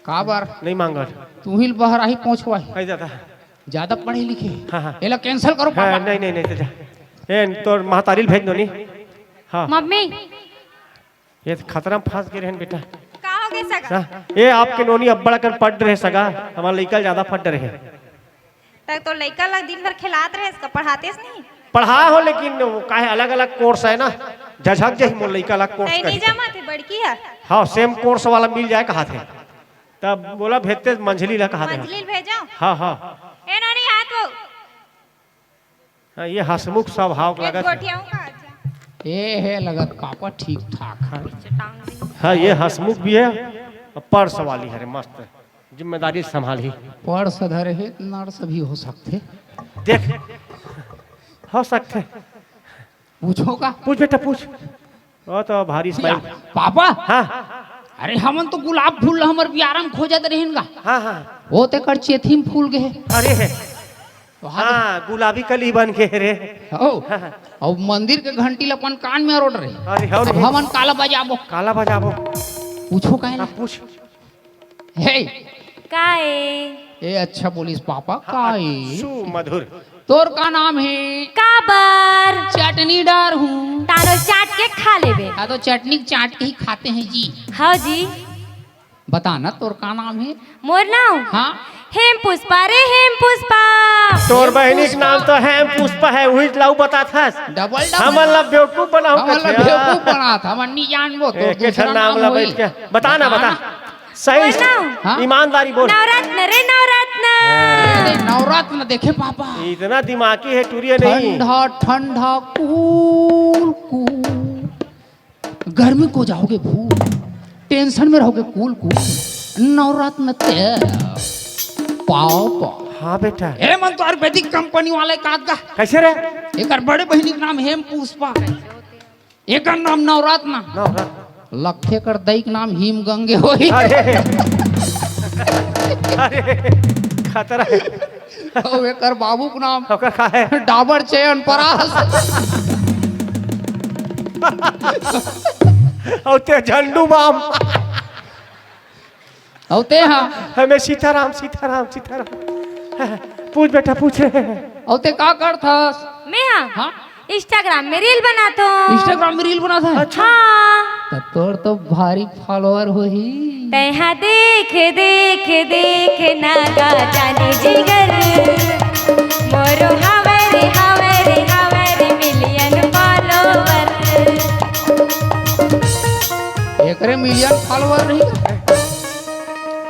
का बार? नहीं मांगल। तू ही बहराही पहुंचवाही। कही जाता है। ज्यादा पढ़े लिखे। हाँ, हाँ। एला कैंसिल करो हाँ, पापा। नहीं, नहीं, नहीं, तो जा। ए, तोर महतारी ल भेज दो नी। हाँ। मम्मी। ये तो खतरा में फंस गए रहन बेटा। का हो गए सगा? हाँ, ये आपके नोनी अब्बड़ अकन पढ़ रहे सगा, हमार लइका ल ज्यादा पढ़ रहे। तब तो लइका ला दिन भर खिलात रहे, इसका पढ़ातेस नहीं? पढ़ा हो, लेकिन वो काहे अलग-अलग कोर्स है ना, झझक जही मोर लइका ला कोर्स तई नहीं करे। जमा थे, बड़की है। हाँ, सेम कोर्स वाला मिल जाए कहा थे। तब बोला भेजते मंझली ला कहा थे। मंझली भेजो। हाँ, हाँ। ए नोनी, हाथ वो। हाँ, ये हसमुख स्वभाव एक लगत है। गोठियाऊं का? अच्छा। ए हे लगत पापा ठीक ठाक है। हाँ, ये हसमुख भी है और पर्स वाली है रे, मस्त जिम्मेदारी संभाली। पर्स धरे है, नर्स भी हो सकते। देख, हो सकते। पूछो का? पूछ बेटा, पूछ। वो तो भारी या, स्माइल। पापा। हाँ। अरे हमन तो गुलाब फूल हमर बियारा म खोजत रहेन गा। हाँ, हाँ। वो तेकर चेथी म फूल गे हे। अरे है। तो हाँ। हाँ, गुलाबी कली बन के रे। हो। हाँ, हाँ। अउ मंदिर के घंटी ल अपन कान में अरोड़ रहे। अरे, हो अब रे। हमन काला बजाबो। काला बजाबो। पूछो काहे हाँ, ला? पूछ। हे। का ए? ए, अच्छा बोलिस पापा, का ए? सुमधुर। तोर का नाम हे? काबर? चटनी डार हूँ। तारो चाट के खा लेबे। हाँ, तो चटनी चाट के ही खाते हैं जी। हाँ जी। बता ना, तोर का नाम हे? मोर नाम? हाँ। हेम पुष्पा रे, हेम पुष्पा। तोर बहिनी के नाम तो हेम पुष्पा है, उही ला बताथस। Double, double. हमन ला बेवकूफ बनाओ हमन ला कथे। बेवकूफ बनात, हमन नी जानबो, तो एक दूसरा नाम नाम ला होई। बैठ के। बता ना, बता। बता ना। सही बोल ना। हाँ? ईमानदारी बोल। नवरत्न रे नवरत्न। अरे नवरत्न देखे पापा। इतना दिमागी है टूरिया नहीं। ठंडा ठंडा कूल कूल। गर्मी को जाओगे भूल। टेंशन में रहोगे कूल कूल। नवरत्न तेल। पापा। हाँ बेटा। ए मन तो आयुर्वेदिक कंपनी वाले का का। कैसे रे? एकर बड़े बहिनी के नाम हेम पुष्पा। एकर नाम नवरत्न। नवरत्न। लखे कर दई के नाम हिम गंगे होही। अरे। अरे। खतरा है। अउ एकर बाबू के नाम ओकर का है? डाबर चयन परास। अउ ते झंडू बाम। अउ ते हा? हमें सीताराम, सीताराम, सीताराम। पूछ बेटा, पूछ। अउ ते का करथस? मैं हा? हाँ? Instagram में reel बनात हूँ। Instagram में reel बनात है? अच्छा। हाँ। त तोर तो भारी follower होही। तैहा देख, देख, देख ना का जाने जिगर। मोरो हवे रे, हवे रे, हवे रे million follower। एकरे million follower नहीं का?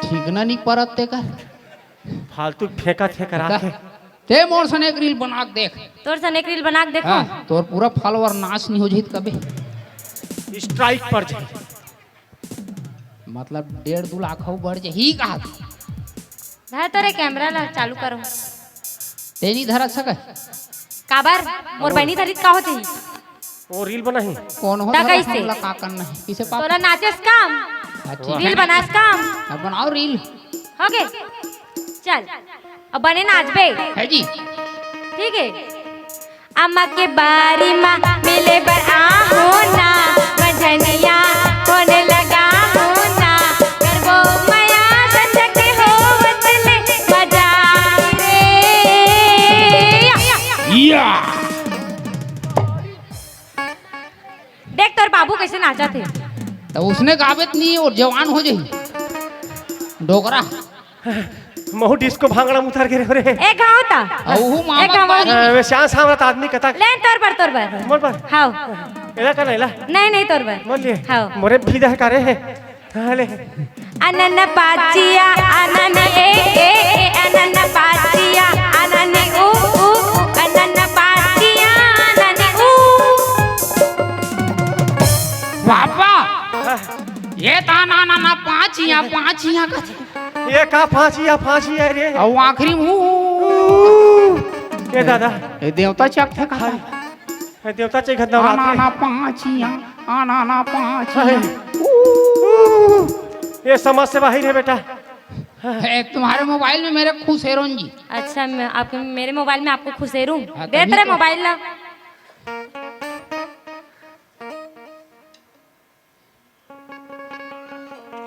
ठीक ना नहीं परत ते का? फालतू फेंका थे करा के। ते मोर सन एक reel बना के देख। तोर सन एक reel बना के देखो। हाँ, तोर पूरा follower नाश नहीं हो जाई कबे। Strike पर जाई। मतलब डेढ़ दू लाख हो बढ़ जाई का? धर तोरे camera ला चालू करो। ते नहीं धरा सके? काबर? मोर बहिनी धरी का होती? वो reel बनाही। कौन हो ता धरा कैसे? हमला का करना है? किसे पाप? तोला नाचेस काम? हाँ, ठीक reel है। बनास काम? अब बनाओ reel। हो गे। चल, अब बने नाचबे। है जी। ठीक है। अम्मा के बारी मा मिले बर आहो ना, मझनिया होने लगा हो ना, करबो मया संझ के होवत ले मजा रे। या। देख तोर बाबू कैसे नाचत हे। त उसने गाबे त नहीं, वो जवान हो जाही। डोकरा। महू डिस्को भांगड़ा म उतर गे रे। ए, गाओ ता। अहू मामा ए, गाओ। बारी। अ, वे श्याम सामरत आदमी कता। ले, तोर बर, तोर बर। मोर बर? हाव। एला का नहीं ला? नहीं, नहीं, तोर बर। मोर लिए? हाव। मोरे भी दे का रे। हाँ, ले। अनन पाचिया, अनन ए, ए, ए, अनन पाचिया, अनन उ, उ, उ, अनन पाचिया, अनन उ। पापा, हाँ। ये ता ना, ना, ना, पाचिया, पाचिया कथे। ये का पाचिया, पाचिया रे? अउ आखिरी म उ। ए दादा। ए देवता चकथे का? हाँ। ए देवता चकथे नवरात्र। आना ना पाचिया, आना ना पाचिया। अहे। ये समझ से बाहिर हे बेटा। ए, तुम्हारे मोबाइल में मेरे खुसेरुन जी। अच्छा, मैं आपके, मेरे मोबाइल में आपको खुसेरू? हाँ, दे तभी तेरे तो। मोबाइल ला।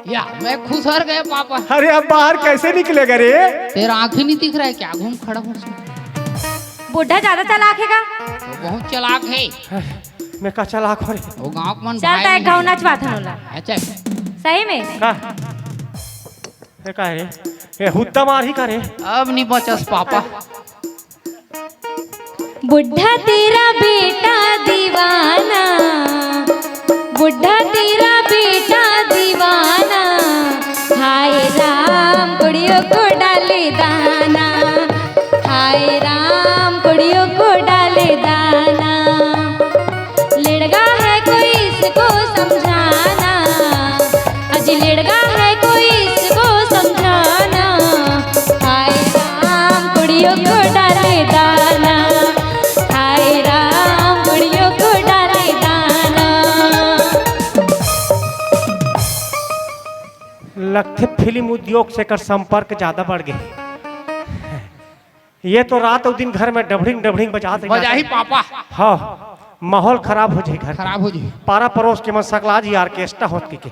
या, मैं खुसर गया पापा। अरे, अब बाहर कैसे निकलेगा रे? तेरा आँख ही नहीं दिख रहा है क्या? घूम खड़ा हूँ उसमें। बुढ़ा ज्यादा चालाक हे का? वो बहुत चालाक है। मैं का चालाक हो रे? वो गाँव के मन चल, भाई ता एक नहीं। घाव नचवा था नोला। अच्छा। सही में? का? ये का रे? ये हुद्दा मार ही का रे? अब नहीं बचस पापा। बुढ़ा तेरा बेटा दीवाना, बुढ़ा तेरा बेटा दीवाना। हाय राम, कुड़ियों को डाले दाना। हाय राम, कुड़ियों को डाले दाना। लड़गा है कोई इसको समझाना, अजी लड़गा है कोई इसको समझाना। हाय राम, कुड़ियों को डाले दाना। हाय राम, कुड़ियों को डाले दाना। लगथे फिल्म उद्योग से एकर संपर्क ज्यादा बढ़ गे। ये तो रात अउ दिन घर में डबड़िंग डबड़िंग बजात रही। बजाही पापा। हाँ, माहौल खराब हो जाही घर। खराब हो जाही। पारा परोस के मन सकला जी ऑर्केस्ट्रा होत के, के।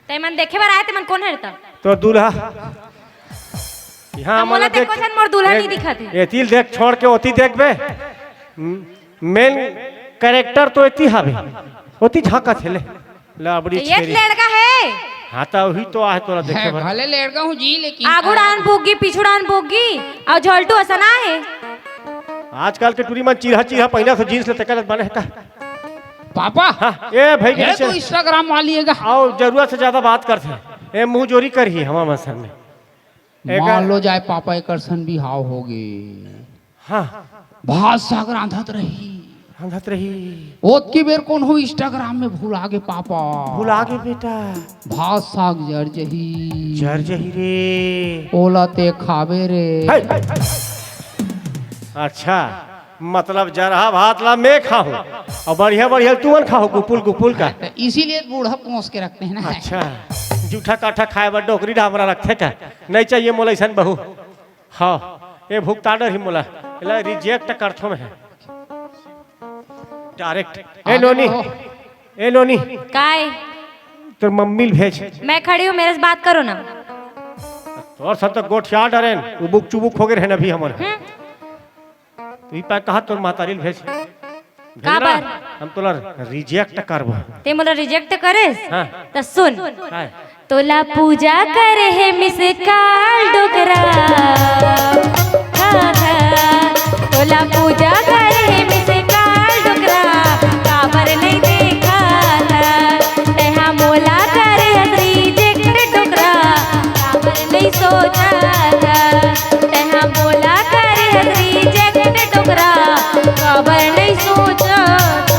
ते मन देखे बर आए, ते मन कोन हरे त? तोर दूल्हा। यहाँ हमला देख, मोर दूल्हा नहीं दिखत हे। एती ल देख छोड़ के ओती देख बे। मेन कैरेक्टर तो एती हावे, ओती झांकत हे ले। लबड़ी ये छेरी। लड़का है। हाँ, त वही तो आहे तोला देखे है, बर। भले लड़का हूँ जी, लेकिन आगू डान बोगी, पीछू डान बोगी, अउ झोलटू असन आहे। आजकल के टूरी मन चीरहा चीरहा पहिना से जींस ले तेकर बने हे का? पापा, हाँ, ए भाई, ये कैसे? तो Instagram वाली है का? अउ जरूरत से ज्यादा बात करथे। ए मुंह जोरी करही हमार मन संग में। एकर मान लो जाए पापा, एकर सन बिहाव हो गे। हाँ। भात साग रांधत रही। रांधत रही। ओतकी बेर कोनो Instagram में भुला गे पापा। भुला गे बेटा। भात साग जर जही। जर जही रे। ओला ते खाबे रे। हे। अच्छा, मतलब जरहा भात ला मैं खाहूँ अउ बढ़िया बढ़िया तुमन खाहू, गुपुल गुपुल का। तो इसीलिए बूढ़ा पोंस के रखते हैं ना। अच्छा, जूठा काठा खाए बर डोकरी डामरा रखथे का? नहीं चाहिए मोला अइसन बहू। हाँ, ये भुगता डरही मोला। एला reject करथों मैं। Direct। ए नोनी, ए नोनी। काय? तोर मम्मी ल भेज। मैं खड़ी हूँ, मेरे से बात करो ना। तोर सब तो गोठिया डरेन, उबुक चुबुक हो गए रहन अभी हमन। हम्म। तू ही पा कहा तोर मातारी ल भेज। भेज ना, काबर? हम तोला reject करबो। ते मोला reject करेस? हाँ। त सुन। काय? तोला पूजा करे हे मिस काल डोकरा। हा, हा। तोला पूजा करे हे मिस काल डोकरा। काबर नहीं देखा था? तेहा मोला करे हस reject डोकरा। काबर नहीं सोचा था? तेहा मोला करे हस reject डोकरा। काबर नहीं सोचा था?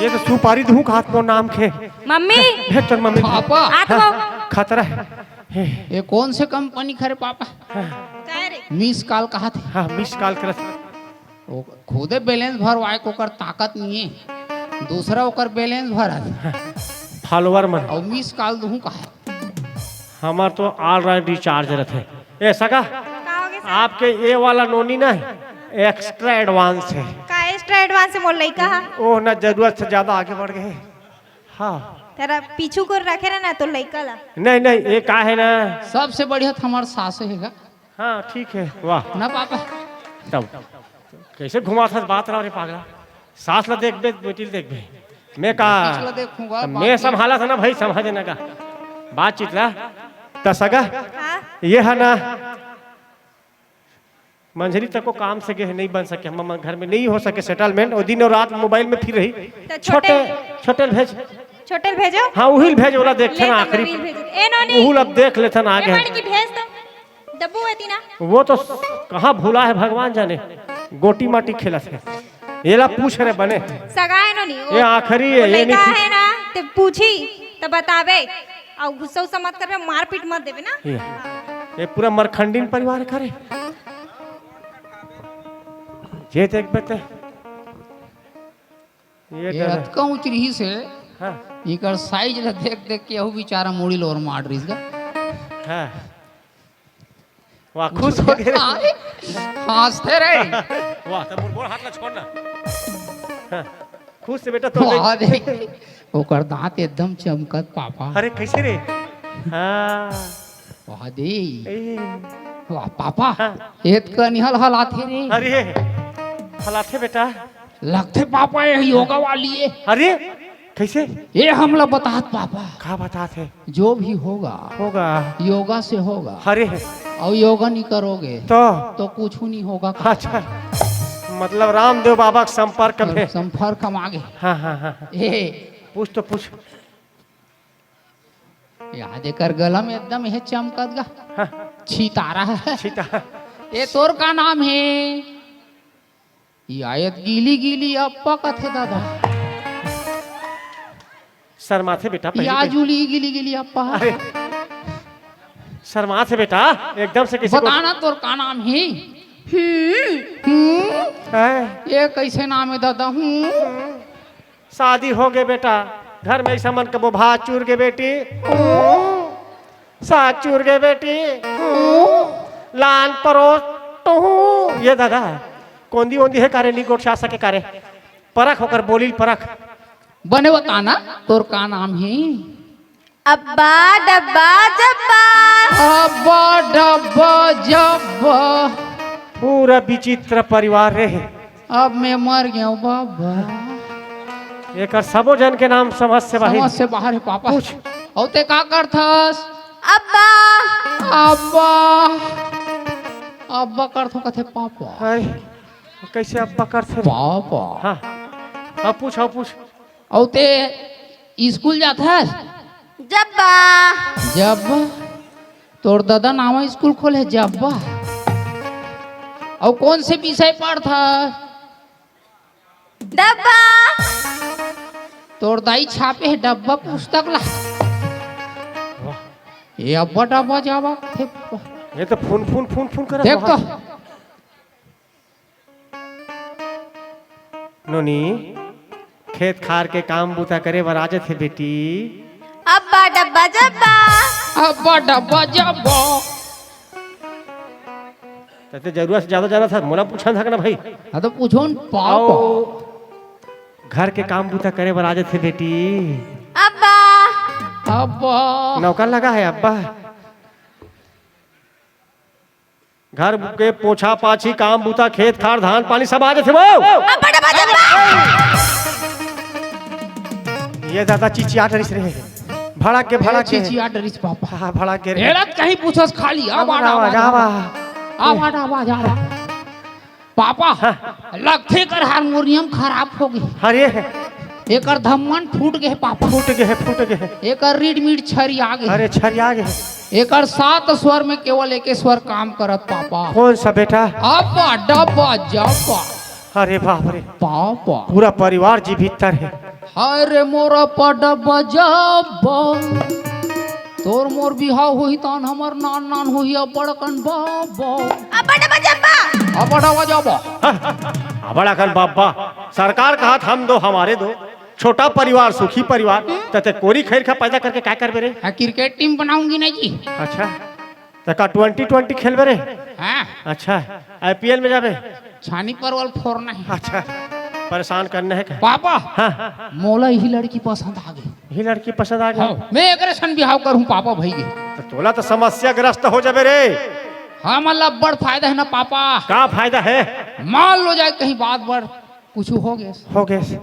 ये तो सुपारी दूँ खात मोर नाम के। मम्मी। भेज तोर मम्मी। पापा। आ तो। हाँ, खतरा है। हे। ये कौन से कंपनी खरे पापा? हाँ। काय रे? Miss call कहा थे? हाँ, miss call करत। वो खुदे balance भरवाए के ओकर ताकत नहीं है, दूसरा ओकर balance भरत। Follower मन। अउ miss call दूँ कहा। हमार तो online recharge रथे। ए सगा, का हो गे सर? आपके ये वाला नोनी ना extra advance है। का extra advance है मोर लइका हा? ओह ना जरूरत से ज्यादा आगे बढ़ गए। हाँ। तेरा पीछू को रखे ना, ना तो लइका ला। नहीं, नहीं, ये का है ना? सबसे बढ़िया तो हमार सास है का? हाँ, ठीक है, वाह। ना पापा। तब कैसे घुमाथस बात रहा रे पागला? सास ला देखबे, बेटी ला देखबे। मैं का? पीछे ला देखूंगा, त बात मैं नहीं। संभाला था ना भाई, संभाल देना का बातचीत ला। त सगा, हाँ? ये है ना, मंझरी तक को काम से गे हे, नहीं बन सके, हम, हम घर में नहीं हो सके सेटलमेंट। वो दिन और रात मोबाइल में फिर रही। तो छोटे, छोटे छोटे ल भेज। छोटे ल भेजो। हाँ, उही ल भेज, ओला देखथन छोटे आखिरी। उही ल भेज। ए नोनी। उहू ल अब देख लेथन ए आगे। माड़ी की भेज तो। दब्बू है तीना। वो तो कहाँ भूला है भगवान जाने, गोटी माटी खेलत है। एला पूछ रे बने। सगा है नोनी। ये आखिरी है, वो ये लइका नहीं है ना, ते पूछी त बतावे। अउ गुस्सा उस्सा मत करबे, मारपीट मत देबे ना। ये, ये पूरा मरखंडीन परिवार करे। जे देखबे ते। ये ये डर है। अतका ऊंच रिहिस हे, हाँ। इकर साइज ला देख देख के अहू बेचारा मुड़ी ल ओरमात रिहिस गा। हाँ। वाह, खुश हो गे रे। अरे, हाँसथे रे। वाह, त मोर गोड़ हाथ ला छोड़ ना। हाँ, खुश से बेटा तो वाह देख। रे, ओकर दांत एकदम चमकत पापा। अरे, कैसे रे? हाँ। वाह दे। ए। वाह पापा, हाँ। एतका निहल हलाथे रे। अरे, हलाथे बेटा। लगथे पापा, ये योगा वाली है। अरे, कैसे? ये हमला बतात पापा। का बतात है? जो भी होगा, होगा। योगा से होगा। अरे। अउ योगा नहीं करोगे, तो? तो कुछ नहीं होगा। अच्छा, मतलब रामदेव बाबा के संपर्क में। संपर्क में आ गे। हाँ, हाँ, हाँ, हाँ। ए। पूछ तो पूछ। याद एकर गला में एकदम ये चमकत गा। हाँ। छितारा है। छिता। ए, तोर का नाम है? या ये गीली गीली अप्पा कथे दादा। शर्माथे बेटा, पहली या पहली। जूली गीली गीली अप्पा। अरे, शर्माथे बेटा, एकदम से किसी को बता ना, तोर का नाम है? हम्म। हम्म? हैं? ये कैसे नाम है दादा? हम्म? शादी हो गे बेटा, घर में ऐसा मन कबो भात चूर गे बेटी, साग चूर गे बेटी, लान परोस टहू। ये दादा, कोंदी ओंदी है कारे, नी गोठिया सके कारे, परख ओकर बोली ल परख। बने बता ना, तोर का नाम है? अब्बा डब्बा जब्बा। अब्बा डब्बा जब्बा। पूरा विचित्र परिवार रे। अब मैं मर गया हूँ बाबा। एकर सबो जन के नाम समझ से बाहिर। समझ से बाहर है पापा। पूछ। अउ ते का करथस? अब्बा। अब्बा। अब्बा करथो कथे पापा। अरे, कैसे अब्बा करथे रे? पापा। हाँ। अब पूछ, अब पूछ। अउ ते स्कूल जाथस? जब्बा। जब्बा? तोर ददा नावा स्कूल खोले हे जब्बा। अउ कौन से विषय पढ़थस? डब्बा। तोर दाई छापे हे डब्बा पुस्तक ला। वाह। ये अब्बा डब्बा जाबा थे। ये तो फून, फून, फून, फून करत देख तो। नोनी, खेत खार के काम बूता करे बर आ जथे बेटी। अब्बा डब्बा जब्बा। अब्बा डब्बा जब्बा। तते जरूरत से ज्यादा जाना था, मोला पूछा था ना भाई। हाँ तो पूछो न, पाओ, अउ पाओ। घर के काम बूता करे बर आ जथे बेटी। अब्बा। अब्बा। नौकर लगा है अब्बा। घर के पोछा पाछी, काम बूता, खेत खार, धान पानी सब आ जथे वो। अब्बा डब्बा जब्बा। ये दादा चिचिया डरिस रे। भड़क के, भड़क के। चिचिया डरिस पापा। हाँ, भड़क के रे। एला कहीं पूछस खाली, आवाज, आवाज, आवाज, आवाज। आवाज, आवाज, आवाज। पापा, हाँ। लगथे कर हारमोनियम खराब हो गे। अरे। एकर धम्मन फूट गे हे पापा। फूट गे हे, फूट गे हे। एकर रीड मीड छरिया गे हे। अरे, छरिया गे हे। एकर सात स्वर में केवल एके स्वर काम करत पापा। कौन सा बेटा? अब्बा डब्बा जब्बा। अरे बाप रे। पापा। पूरा परिवार जी भीतर है। हाय रे मोरा पडबा जब्बा। तोर मोर बिहाव होही तान हमर नान नान होही अब्बड़ अकन बाबा। अब्बा डब्बा जब्बा। अब्बा डब्बा जब्बा। हाँ, अब्बड़ अकन बाबा। सरकार कहत हम दो हमारे दो। छोटा परिवार सुखी परिवार। त ते कोरी खैर खा पैदा करके का करबे रे? हाँ, क्रिकेट टीम बनाऊंगी ना जी। अच्छा। त का ट्वेंटी ट्वेंटी खेलबे रे? हाँ। अच्छा, आईपीएल में जाबे? छानी परवल फोरना हे। अच्छा, परेशान करना हे का? पापा, हाँ। मोला यही लड़की पसंद आ गे। यही लड़की पसंद आ गे? हाँ, मैं एकरे सन बिहाव करहूँ पापा भई गे। त तोला त समस्याग्रस्त हो जाबे रे। हमन ला बड़ फायदा हे ना पापा। का फायदा हे? मान लो जाए कहीं बात बढ़ कुछ हो गए। हो गए।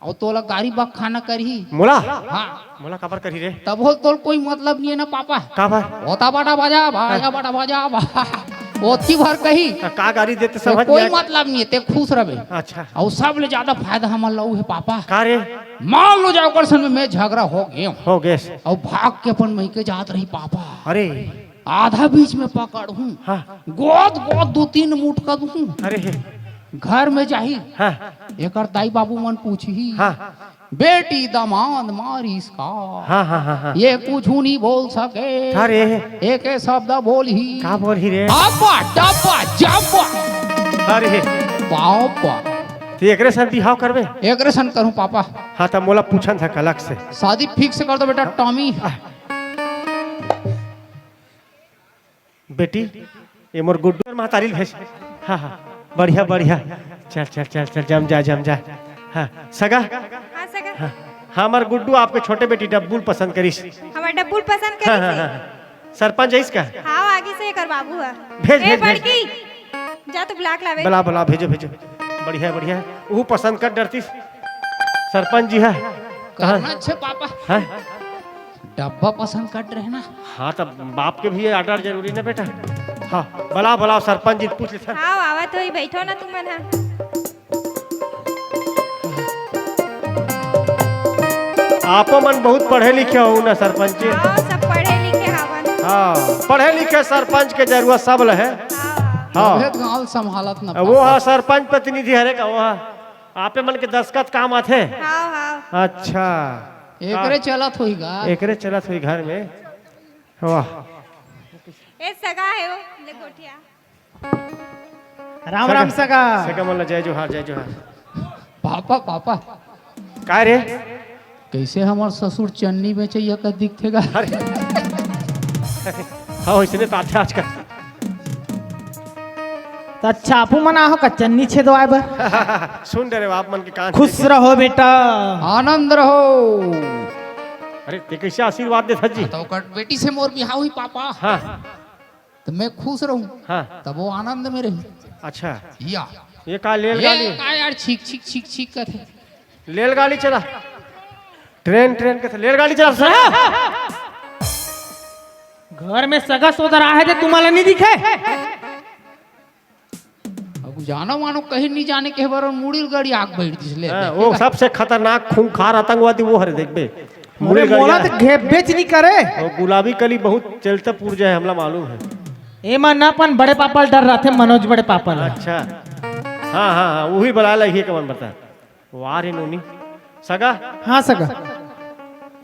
अउ तोला गारी बखाना करही। मोला? हाँ। मोला काबर करही रे? तब हो तोल कोई मतलब नहीं है ना पापा। काबर? होता बड़ा बाजा, बाजा बड़ा बाजा, बा-, ओती भर कही। त का गारी देते तो समझ कोई नहीं आए। मतलब नहीं है, ते खुश रहे। अच्छा। अउ सबले ज्यादा फायदा हमन ला उ है पापा। का रे? मान लो जाओ कर सन में, में झगड़ा हो गए। हो गए। अउ भाग के अपन मइके जात रही पापा। अरे। आधा बीच में पकड़हूँ। हाँ। गोद गोद दो तीन मुटका दूँ। अरे। घर में जाही। हाँ। एकर दाई बाबू मन पूछही। हाँ। बेटी दमांद मारिस का? हाँ, हाँ, हाँ, हाँ। ये कुछ नहीं बोल सके। अरे। एक शब्द बोलही। का बोलही रे? अब्बा, डब्बा, जब्बा। अरे। पापा। ते एकरे सन बिहाव करबे? एकरे सन करूँ पापा। हाँ, त मोला पूछन था अलग से। शादी फिक्स कर दो बेटा, टॉमी। आ। बेटी, ये मोर गुड्डू अउ महतारी ल भेज। हाँ, हाँ, बढ़िया, बढ़िया। चल, चल, चल, चल, जम जा, जम जा। हाँ, सगा। हाँ, सगा। हाँ, हाँ, हमर गुड्डू आपके छोटे बेटी डब्बू ल पसंद करिस। हमर डब्बू ल पसंद हाँ, करिस हाँ, हे? हाँ, हाँ। सरपंच आइस का? हाँ, आगे से एकर बाबू है। भेज, ए, भेज, भेज। बड़की, जा तो बुला के लावे। बुला, बुला, भेजो, भेजो। बढ़िया, बढ़िया। वो पसंद कर डरतिस। सरपंच जी है। करना अच्छे पापा। हाँ? डब्बा पसंद कर रहे ना। हाँ, तब बाप के भी आर्डर जरूरी ना बेटा। हाँ, बुला, बुला, सरपंच जी पूछ लेथन। हाँ, आवत होही, बैठो ना तुमन हा। आपो मन बहुत पढ़े लिखे हो ना सरपंच जी। हाँ, सब पढ़े लिखे हवन। हाँ, पढ़े लिखे सरपंच के जरूरत सब ल हे। हाँ। हाँ। तभे तो गाँव संभालत न वो पावत। हा सरपंच प्रतिनिधि हरे का वो हा। आपे मन के दस्खत काम आथे। हाँ, हाँ। अच्छा। एकरे का? चलत होही गा। एकरे चलत होही घर में। वाह। ए सगा हे वो, ले गोठिया। राम राम सगा। सगा मन ला जय जोहार, जय जोहार। Papa, papa. का रे? कैसे हमर ससुर चन्नी बेचैया का दिखथे गा? अरे। हाँ, वैसने तो आथे आजकल। त अच्छा, आपू मन आहो का चन्नी छेदवाए बर? सुन डरे आप मन के कान खुश रहो बेटा। आनंद रहो। अरे, ते कैसे आशीर्वाद देथस जी? तो ओकर बेटी से मोर बिहाव होही पापा। हाँ। त मैं खुश रहूं, हाँ। तब वो आनंद में रही। अच्छा। या। ये का लेलगाड़ी? ये का यार, छीक, छीक, छीक, छीक कथे। लेलगाड़ी चला। ट्रेन, ट्रेन कथे। लेलगाड़ी चला, सर। घर में सगा सोदर आहे जे तुम्हाला नहीं दिखे? अब जानो मानो कहीं नहीं जाने के बर मुड़ी ल गाड़ी आग बैठ दिस ले। हाँ, वो सबसे खतरनाक खूंखार आतंकवादी वो हरे, देखबे। मुड़ी अरे, गाड़ी मोला आए। तो घेप बेच नहीं करे। वो गुलाबी कली बहुत चलता पुरजा है, हमला मालूम है। एमा न अपन बड़े पापा ल डर रथे, मनोज बड़े पापा ल। अच्छा। हाँ, हाँ, हाँ, वही बला ला, ये कमन बता। वाह रे नोनी। सगा? हाँ, सगा।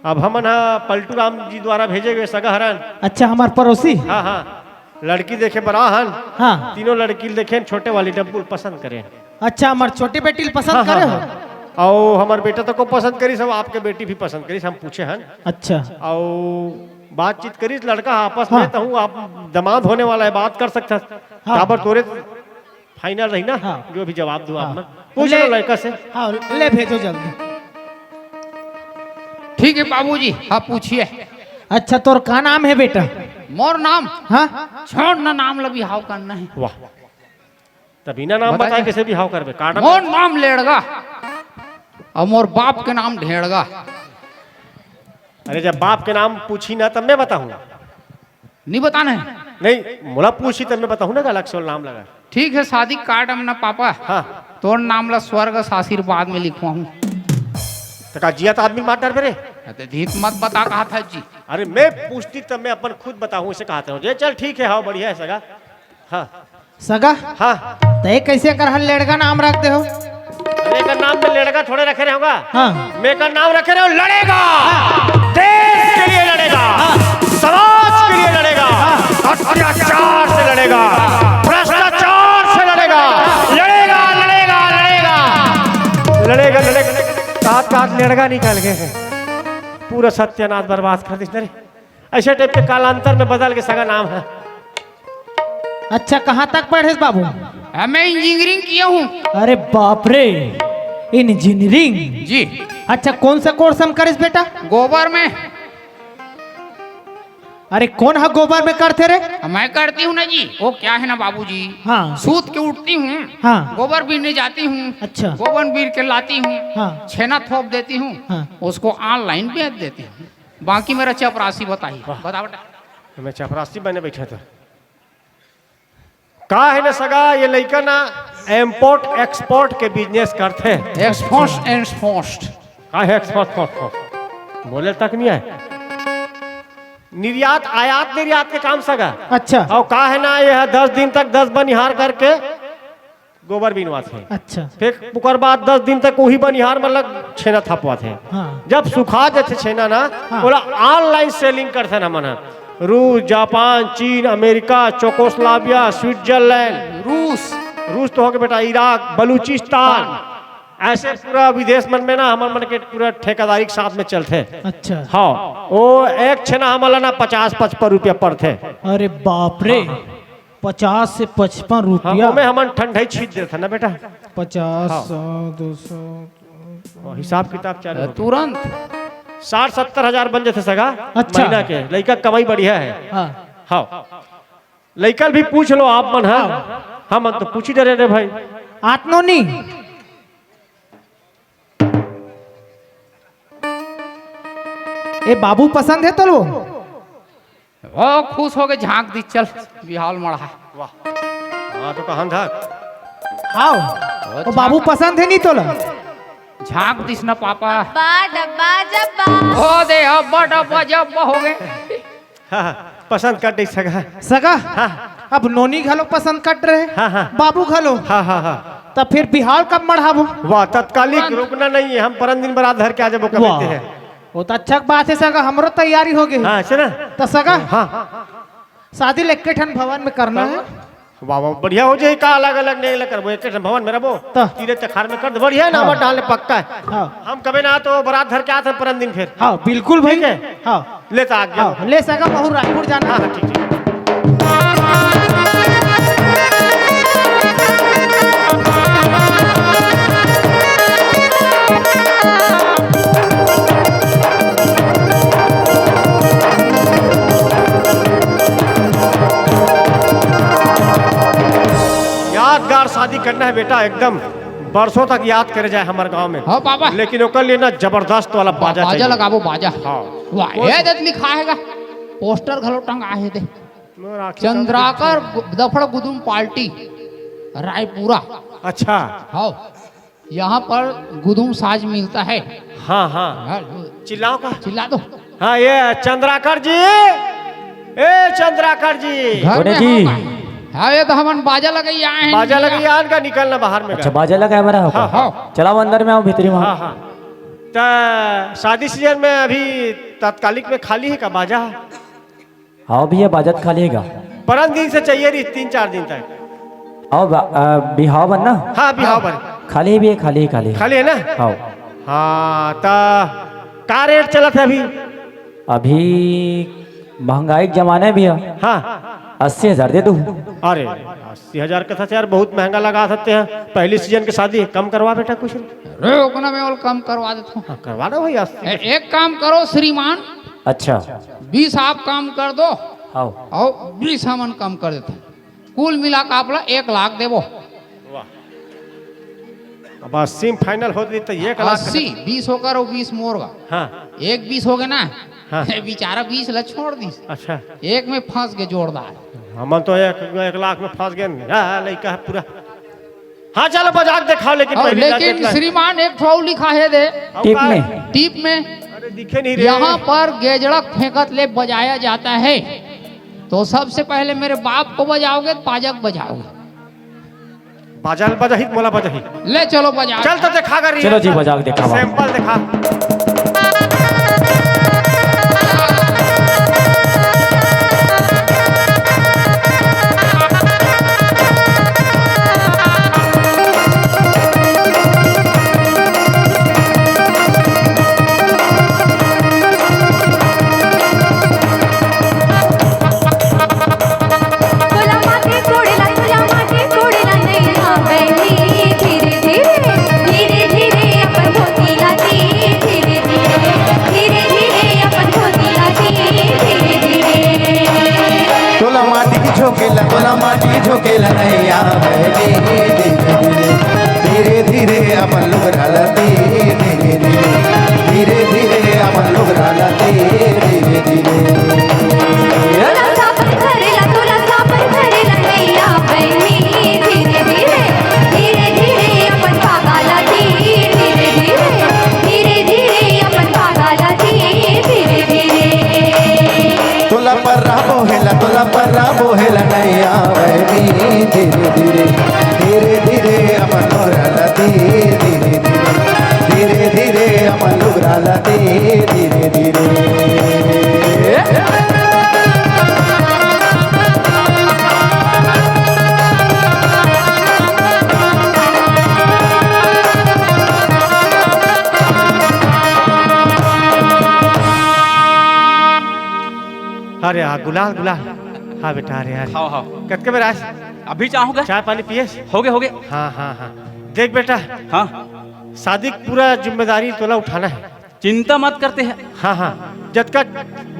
अब हमन हा पलटू राम जी द्वारा भेजे गए सगा हरन। अच्छा, हमार पड़ोसी? हाँ, हाँ। लड़की देखे बर आहन। हाँ। तीनों लड़की ल देखेन, छोटे वाली डब्बू ल पसंद करेन। अच्छा, हमार छोटे बेटी ल पसंद हाँ, करे हाँ, हो? हाँ। अउ हमार बेटा तो को पसंद करिस, अब आपके बेटी भी पसंद करिस, हम पूछे हन। अच्छा। अउ बातचीत करिस लड़का आपस हाँ। में, तहूँ आप दमाद होने वाला है, बात कर सकथस। हाँ। काबर तोरे फाइनल रही ना, हाँ। जो भी जवाब दू आप हाँ। मन। पूछ ले। लो लड़का से। हाँ, ले भेजो जल्दी। ठीक है बाबूजी, आप पूछिए। अच्छा, तोर का नाम है बेटा? मोर नाम? हाँ। छोड़ ना, नाम ल बिहाव करना है। वाह, त बिना नाम बताए बताए। कैसे बिहाव करबे? काटा मोर नाम लेड़गा अउ मोर बाप के नाम ढेड़गा। अरे, जब बाप के नाम पूछी ना, तब मैं बताहूँ। नहीं बताना है। नहीं, मोला पूछी तब मैं बताहूँ ना, अलग से नाम लगा। ठीक है, शादी कार्ड में ना पापा। हाँ। तोर नाम ला स्वर्ग से आशीर्वाद में लिखवाहूँ। त का जियत आदमी मार डरबे रे? अरे धीत मत बता कहा था जी। अरे मैं पूछती तब मैं अपन खुद बताहूँ, इसे कहा था। ये चल ठीक है, हाँ बढ़िया है सगा। हाँ। सगा? हाँ। तय कैसे कर हर लेड़गा नाम रख दे हो? अरे का नाम में लेड़गा थोड़े रखे रहोगा। हाँ। मैं का नाम रखे रहो लड़ेगा। हाँ। देश के लिए लड़ेगा। हाँ। समाज के लिए लड़ेगा। हाँ। अत्याचार से लड़ेगा। भ्रष्टाचार से लड़ेगा। लड़ेगा, लड़ेगा, लड़ेगा। लड़ेगा, लड़ेगा। काट काट लेड़गा निकल गए हैं। पूरा सत्यानाश बर्बाद कर दिस रे। ऐसे टाइप के कालांतर में बदल के सगा नाम है। अच्छा, कहाँ तक पढ़ेस बाबू? मैं इंजीनियरिंग किया हूँ। अरे बाप रे, इंजीनियरिंग? जी। अच्छा, कौन सा कोर्स हम करेस बेटा? गोबर में। अरे, कोन ह गोबर में करथे रे? मैं करती हूँ ना जी। वो क्या है ना बाबूजी, हाँ। सूत के उठती हूँ, हाँ। गोबर बीनने जाती हूँ, अच्छा। गोबर बीन के लाती हूँ, हाँ। छेना थोप देती हूँ, हाँ। उसको online बेच देती हूँ। बाकी मेरा चपरासी बताइए, वाह। बता बेटा। मैं चपरासी बने बैठे तो का है ना सगा, ये लइका ना import export के business करथे। Export, export। का है export, export, export? बोले तक नहीं आए। निर्यात, आयात, निर्यात के काम सगा। अच्छा। और का है ना, ये दस दिन तक दस बनिहार करके गोबर बिनवाथे। अच्छा। फिर ओकर बाद दस दिन तक वही बनिहार मन लग छेना थपवाथे। हाँ। जब सुखा जाथे छेना ना, हाँ। ओला online selling करथे ना मन ह। रूस, जापान, चीन, अमेरिका, चोकोस्लाविया, स्विट्जरलैंड। रूस। रूस तो होगे बेटा, इराक, बलूचिस्तान, ऐसे पूरा विदेश मन में ना हमर मन के पूरा ठेकेदारी के साथ में चलथे। अच्छा। हाँ, वो एक छेना हमन ला ना पचास पचपन रुपया पड़थे। अरे बाप रे, हाँ, हाँ। पचास से पचपन हाँ, रुपया। ओमे हमन ठंडई छींच देथन ना बेटा। पचास, हाँ। सौ, दो सौ। हाँ, हिसाब किताब चालू हो गया। तुरंत। साठ सत्तर हजार बन जथे सगा, अच्छा। महीना के। लइका कमाई बढ़िया है। हाँ। हाँ। लइका ल भी पूछ लो आप मन ह। हाँ। हमन तो पूछ ही डरे रे भाई। आतनो नी। ए बाबू पसंद हे तोला? ओ खुश होके झांक दिस, चल बिहाव ल मड़हा। वाह। हाँ, तो कहन था। हाव। ओ ओ बाबू झांक। पसंद हे नी तोला? झांक दिस ना पापा। डब्बा, डब्बा, जब्बा। ओ दे, अब्बा, डब्बा, जब्बा होगे। हाँ, हाँ, पसंद कर दिस सगा। सगा? हाँ। अब नोनी घलो पसंद कर रहे, हाँ, हाँ। बाबू घलो। हाँ, हाँ, हाँ। त फिर बिहाव ल कब मड़हाबो? वाह, तत्कालिक तुरंत। रुकना नहीं है, हम परन दिन बरात धर के आ जाबो, कब वाह। देते हैं। वो तो अच्छा बात है सगा, हमरो तैयारी होगे। हाँ, सुना। त सगा? हाँ। शादी ल एके ठन भवन में करना है। वाह, वाह, बढ़िया हो जाही, का अलग-अलग नहीं अलग करबो, एके ठन भवन में रहबो। त? तीरे तखार में कर दे, बढ़िया है ना, हाँ। हमर डाल ले पक्का है। हाँ। हम कबे ना तो बरात धर के आत हन परन दिन फिर। हाँ, बिल्कुल भाई। ठीक है? हाँ। ले त आज्ञा। हाँ, ले सगा, बहू रायपुर जाना। हाँ, हाँ, ठीक, ठीक। यादगार शादी करना है बेटा, एकदम बरसों तक याद करे जाए हमर गांव में। हाँ बाबा। लेकिन ओकर लिए ना जबरदस्त वाला बाजा बाजा चाहिए। लगाबो, बाजा। हाँ। वाह, वो ए दत लिखा है गा, पोस्टर घलो टंगा है दे। चंद्राकर गु-, दफड़ गुदुम पार्टी, रायपुरा। अच्छा। हाँ। यहाँ पर गुदुम साज मिलता है। हाँ, हाँ। हाँ, चिल्लाओ का? चिल्ला दो। हाँ, ये चंद्राकर जी, ए चंद्राकर जी। घर में जी। हाँ, ये तो हमन बाजा लगाई आए हैं। बाजा लगाई आन का निकलना बाहर में अच्छा, का। बाजा लगाए बर हो का? हाँ, हाँ। चलाओ अंदर में आओ, भीतरी में आओ। हाँ, हाँ। त शादी सीजन में अभी तात्कालिक में खाली है का बाजा? हाँ भैया, बाजा त खाली हे गा। परन दिन से चाहिए रही, तीन चार दिन तक। आओ बा-, आ, बिहाव बर ना? हाँ, बिहाव बर। खाली हे भैया, खाली हे, खाली हे। खाली हे ना? हाँ। हाँ, त का रेट चलत हे अभी? अभी महंगाई के जमाना हे भैया। हाँ। अस्सी हजार दे दो। अरे, अस्सी हजार कथा यार, बहुत महंगा लगा सकते हैं। पहली सीजन के शादी, कम करवा बेटा कुछ। रे, ओतना में और कम करवा देता हूँ। हाँ, करवा दो भाई, अस्सी। ए-, एक काम करो श्रीमान। अच्छा। बीस आप कम कर दो। हाँ। अउ बीस हमन कम कर देथन। कुल मिला के आप ला एक लाख देबो। वाह। अब अस्सी में final होत रही त एक लाख। अस्सी, बीस ओकर अउ बीस मोर गा। हाँ। एक बीस होगे ना। हाँ। बेचारा बीस ला छोड़ दिस। अच्छा। एक में फंस गे जोरदार। हमन तो एक, एक लाख में फंस गे। हाँ, लइका हे पूरा। हाँ, चलो बजा के देखाओ, लेकिन अउ पहली लेकिन जाके श्रीमान एक ठो अउ लिखा हे दे। अउ टीप का? में। टीप में। अरे दिखे नहीं रे। यहाँ पर गेजड़क फेंकत ले बजाया जाता है, तो सबसे पहले मेरे बाप को बजाओगे, तो बाजक बजाओगे। बाजा ल बजाही, मोला बजाही। ले चलो बजा। चल तो देखा कर रही चलो है। जी, बजा के देखावा। Sample देखा। तोला माथे कोड़ेला, तोला माथे कोड़ेला नैया बहनी धीरे धीरे, धीरे धीरे अपन धोती ला धीरे धीरे, झोंकेला नैया बहिनी धीरे धीरे, धीरे धीरे अपन लुगरा ला तीर धीरे धीरे, धीरे धीरे अपन लुगरा ला तीर धीरे धीरे। तोला साबर करेला, तोला साबर करेला नैया बहिनी धीरे धीरे, धीरे धीरे अपन पागा ला तीर धीरे धीरे, धीरे धीरे अपन पागा ला तीर धीरे धीरे। तोला पर्रा बोहेला, तोला पर्रा बोहेला नैया बहिनी धीरे धीरे, धीरे धीरे अपन लुगरा ला तीर धीरे धीरे, धीरे धीरे अपन लुगरा ला तीर धीरे धीरे। अरे हाँ, गुलाल, गुलाल। हाँ बेटा, अरे यार। हाव, हाव। कतके बेर आस? अभी चाहूँगा। चाय पानी पियस? होगे, होगे। हाँ, हाँ, हाँ। देख बेटा, हाँ। शादी के पूरा जिम्मेदारी तोला उठाना हे। चिंता मत करते हैं। हाँ, हाँ। जतका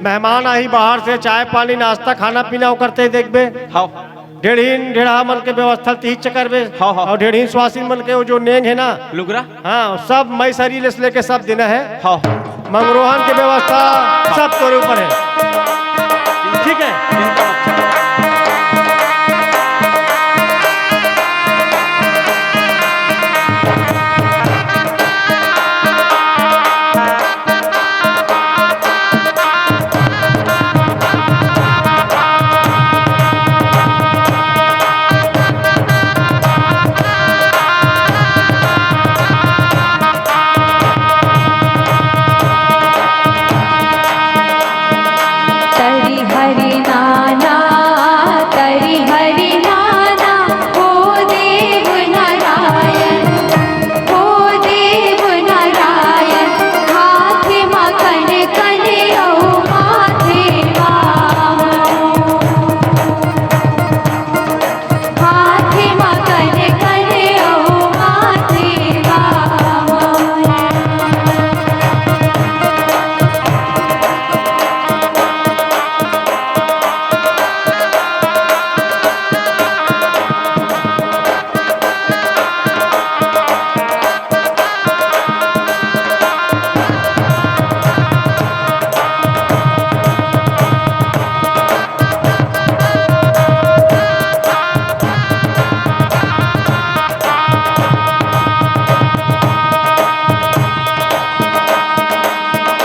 मेहमान आही बाहर से, चाय पानी, नाश्ता, खाना पीना, वो करते देखबे। हाव। ढेड़हीन ढेड़हा मन के व्यवस्था तीच करबे। हाव, हाव। अउ ढेड़हीन सुवासिन मन के वो जो नेंग हे ना, लुगरा? हाँ, सब मइसरी ले से लेके सब देना हे। हाव। मंगरोहन के व्यवस्था सब तोरे ऊपर हे। ठीक हे? तरी हरि नाना, तरी हरि नाना, ओ देव नारायण, ओ देव नारायण। हाथ म कन कन अउ माथे बाम। हाथ म कन कन अउ माथे बाम।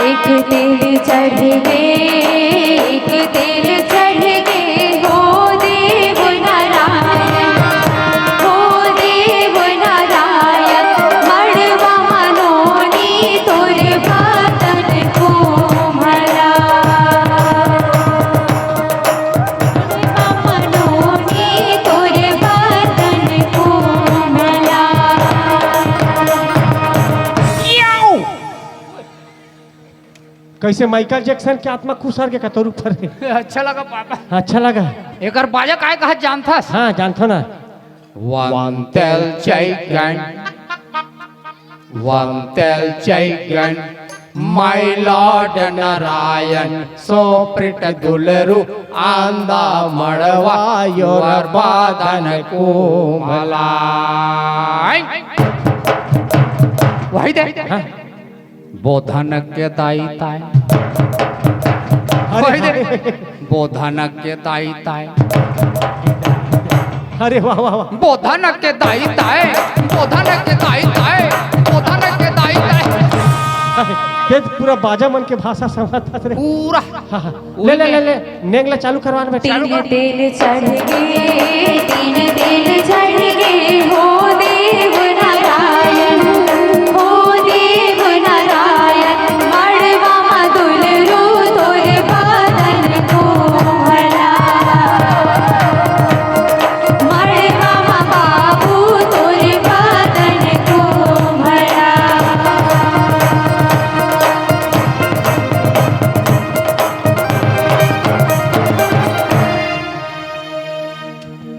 एक तेल चढ़ गे, एक तेल चढ़ गे, हो देव नारायण, हो देव नारायण। मड़वा म नोनी तोर बदन कोमला। कइसे माइकल जैक्सन के आत्मा खुसर गे का तोर ऊपर हे? अच्छा लगा पापा। अच्छा लगा। एकर बाजा काय कहत जानथस? हाँ, जानथो ना। One tel chicken, one tel chicken, my lord Narayan, सो प्रिट दुलरू आंदा मड़वा योर बादन कोमला। वही दे। हाँ। बोधन के दाई ताय। अरे वही दे। हाँ। बोधन के दाई ताय। अरे वाह, वाह, वाह। बोधन के दाई ताय, बोधन के दाई ताय, बोधन के दाई ताय। अरे, ये तो पूरा बाजा मन के भाषा समझत हस रे। पूरा। हाँ, हाँ। ले, ले, ले, ले, नेंग ला चालू करवान बेटा। तीन तेल चढ़ गे, तीन तेल चढ़ गे, हो देव नारायण, हो देव नारायण, मड़वा म दुलरू तोर बदन कोमला। मड़वा म बाबू तोर बदन कोमला।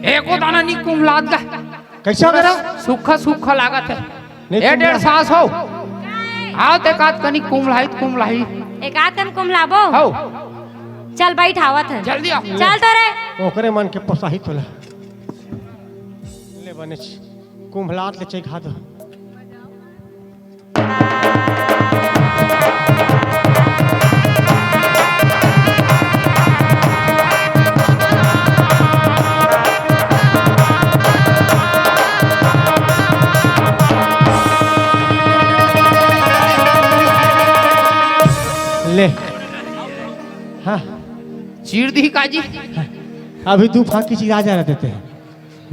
एको दाना नी कुम्हलात गा। कइसे हो गे? सूखा सूखा लागत हे। नहीं, ए डेढ़ कुम्हला- सास हो। आओ ते एकाध कनी कुम्हलाई, कुम्हलाई। एकाध कन कुम्हलाबो? हो। चल बइठ, आवत हे। जल्दी आ। चल तो रे। ओकरे मन के पोसाही तोला। बनेच कुम्हलात ले चइखा दो। ले। हाँ। चीर दी काजी। अभी दू फांकी चीरा जा रहे थे।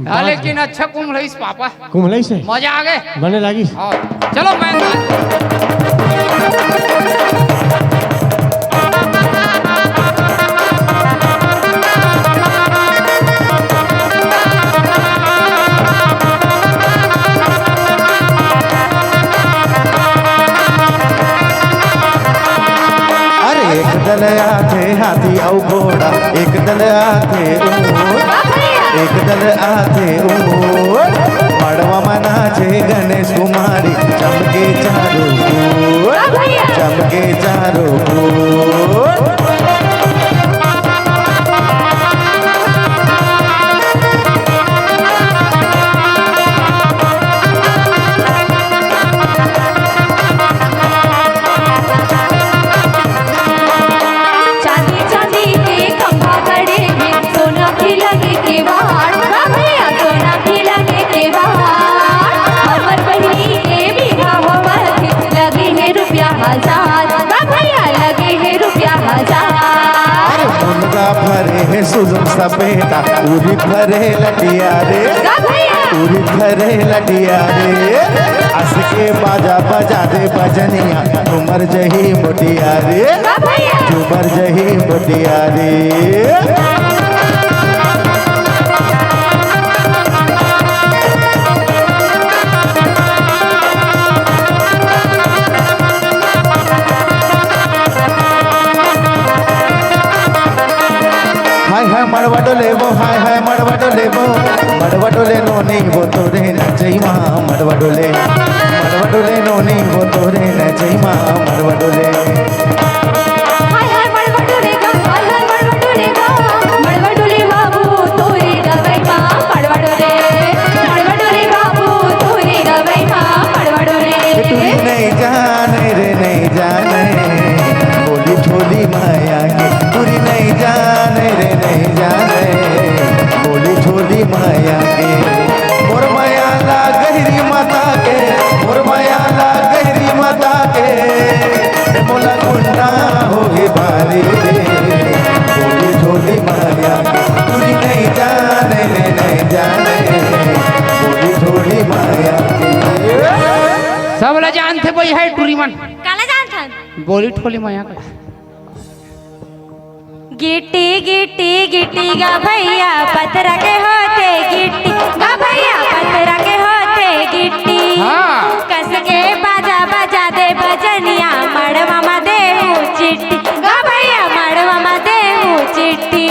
हाँ, लेकिन अच्छा कुम्हलइस पापा। कुम्हलइस हे? मजा आ गे। बने लागिस। हाँ, चलो मैं अरे एक दल आथे हाथी अउ घोड़ा, एक दल आथे ऊंट, एक दल आथे ऊंट। मड़वा म नाचे गणेश कुमारी, चमके चारों ओर, चमके चारों ओर। चांदी चांदी के खंभा गड़े हे, सोना के लगे केवाड़। हाँ भैया, सोना के लगे केवाड़। हमर बहिनी के बिहा होवत हे, लगे हे रुपया हजार। हाँ भैया, लगे हे रुपया हजार। अरे मुनगा फरे हे सुजुन सपेटा, उरी फरे लटिया रे। हाँ भैया। उरी फरे लटिया रे। अस के बाजा बजा दे बजनिया, झूमर जही मोटिया रे। हाँ भैया। झूमर जही मोटिया रे। हाय हाय मड़वा डोले वो, हाय हाय मड़वा डोले वो, मड़वा डोले नोनी वो तोरे नचई मा। मड़वा डोले, मड़वा डोले नोनी वो तोरे नचई मा। मड़वा डोले। हाय हाय मड़वा डोले गा, हाय हाय मड़वा डोले गा, मड़वा डोले बाबू तोरे गवई मा। मड़वा डोले, मड़वा डोले बाबू तोरे गवई मा। मड़वा डोले। तू नहीं जाने रे, नहीं जाने, बोली ठोली माया के। टूरी नहीं जाने रे, नहीं जाने, बोली ठोली माया के। मोर माया ला गहिरी मता के, मोर माया ला गहिरी मता के। मोला गुंडा होगे बारी रे, बोली ठोली माया के। टूरी नहीं जाने रे, नहीं जाने, बोली ठोली माया के। सब ला जानथे भई हे टूरी मन। काला जानथन? बोली ठोली माया के। गिट्टी गिट्टी गिट्टी गा भैया, पथरा के होथे गिट्टी। गा भैया, पथरा के होथे गिट्टी। हाँ। कस के बाजा बजा दे बजनिया, मड़वा म देहू चिट्टी। गा भैया, मड़वा म देहू चिट्टी।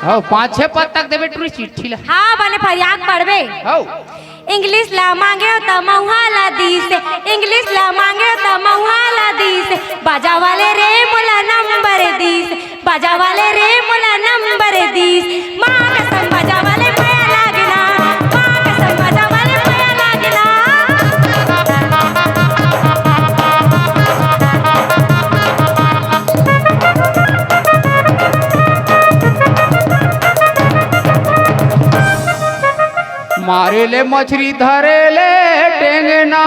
हव, पाँच छह पद तक देबे टूरी चिट्ठी ला। हाँ, बने फरियाद पड़बे। हव। इंग्लिश ला मांगेव त महुआ ला दीस, इंग्लिश ला मांगेव त महुआ ला दीस। बाजा वाले रे मोला नंबर दीस, बाजा वाले रे मोला नंबर दीस। माँ कसम बाजा वाले मया लागना, माँ कसम बाजा वाले मया लागना। मारे ले मछरी धरे ले टेंगना।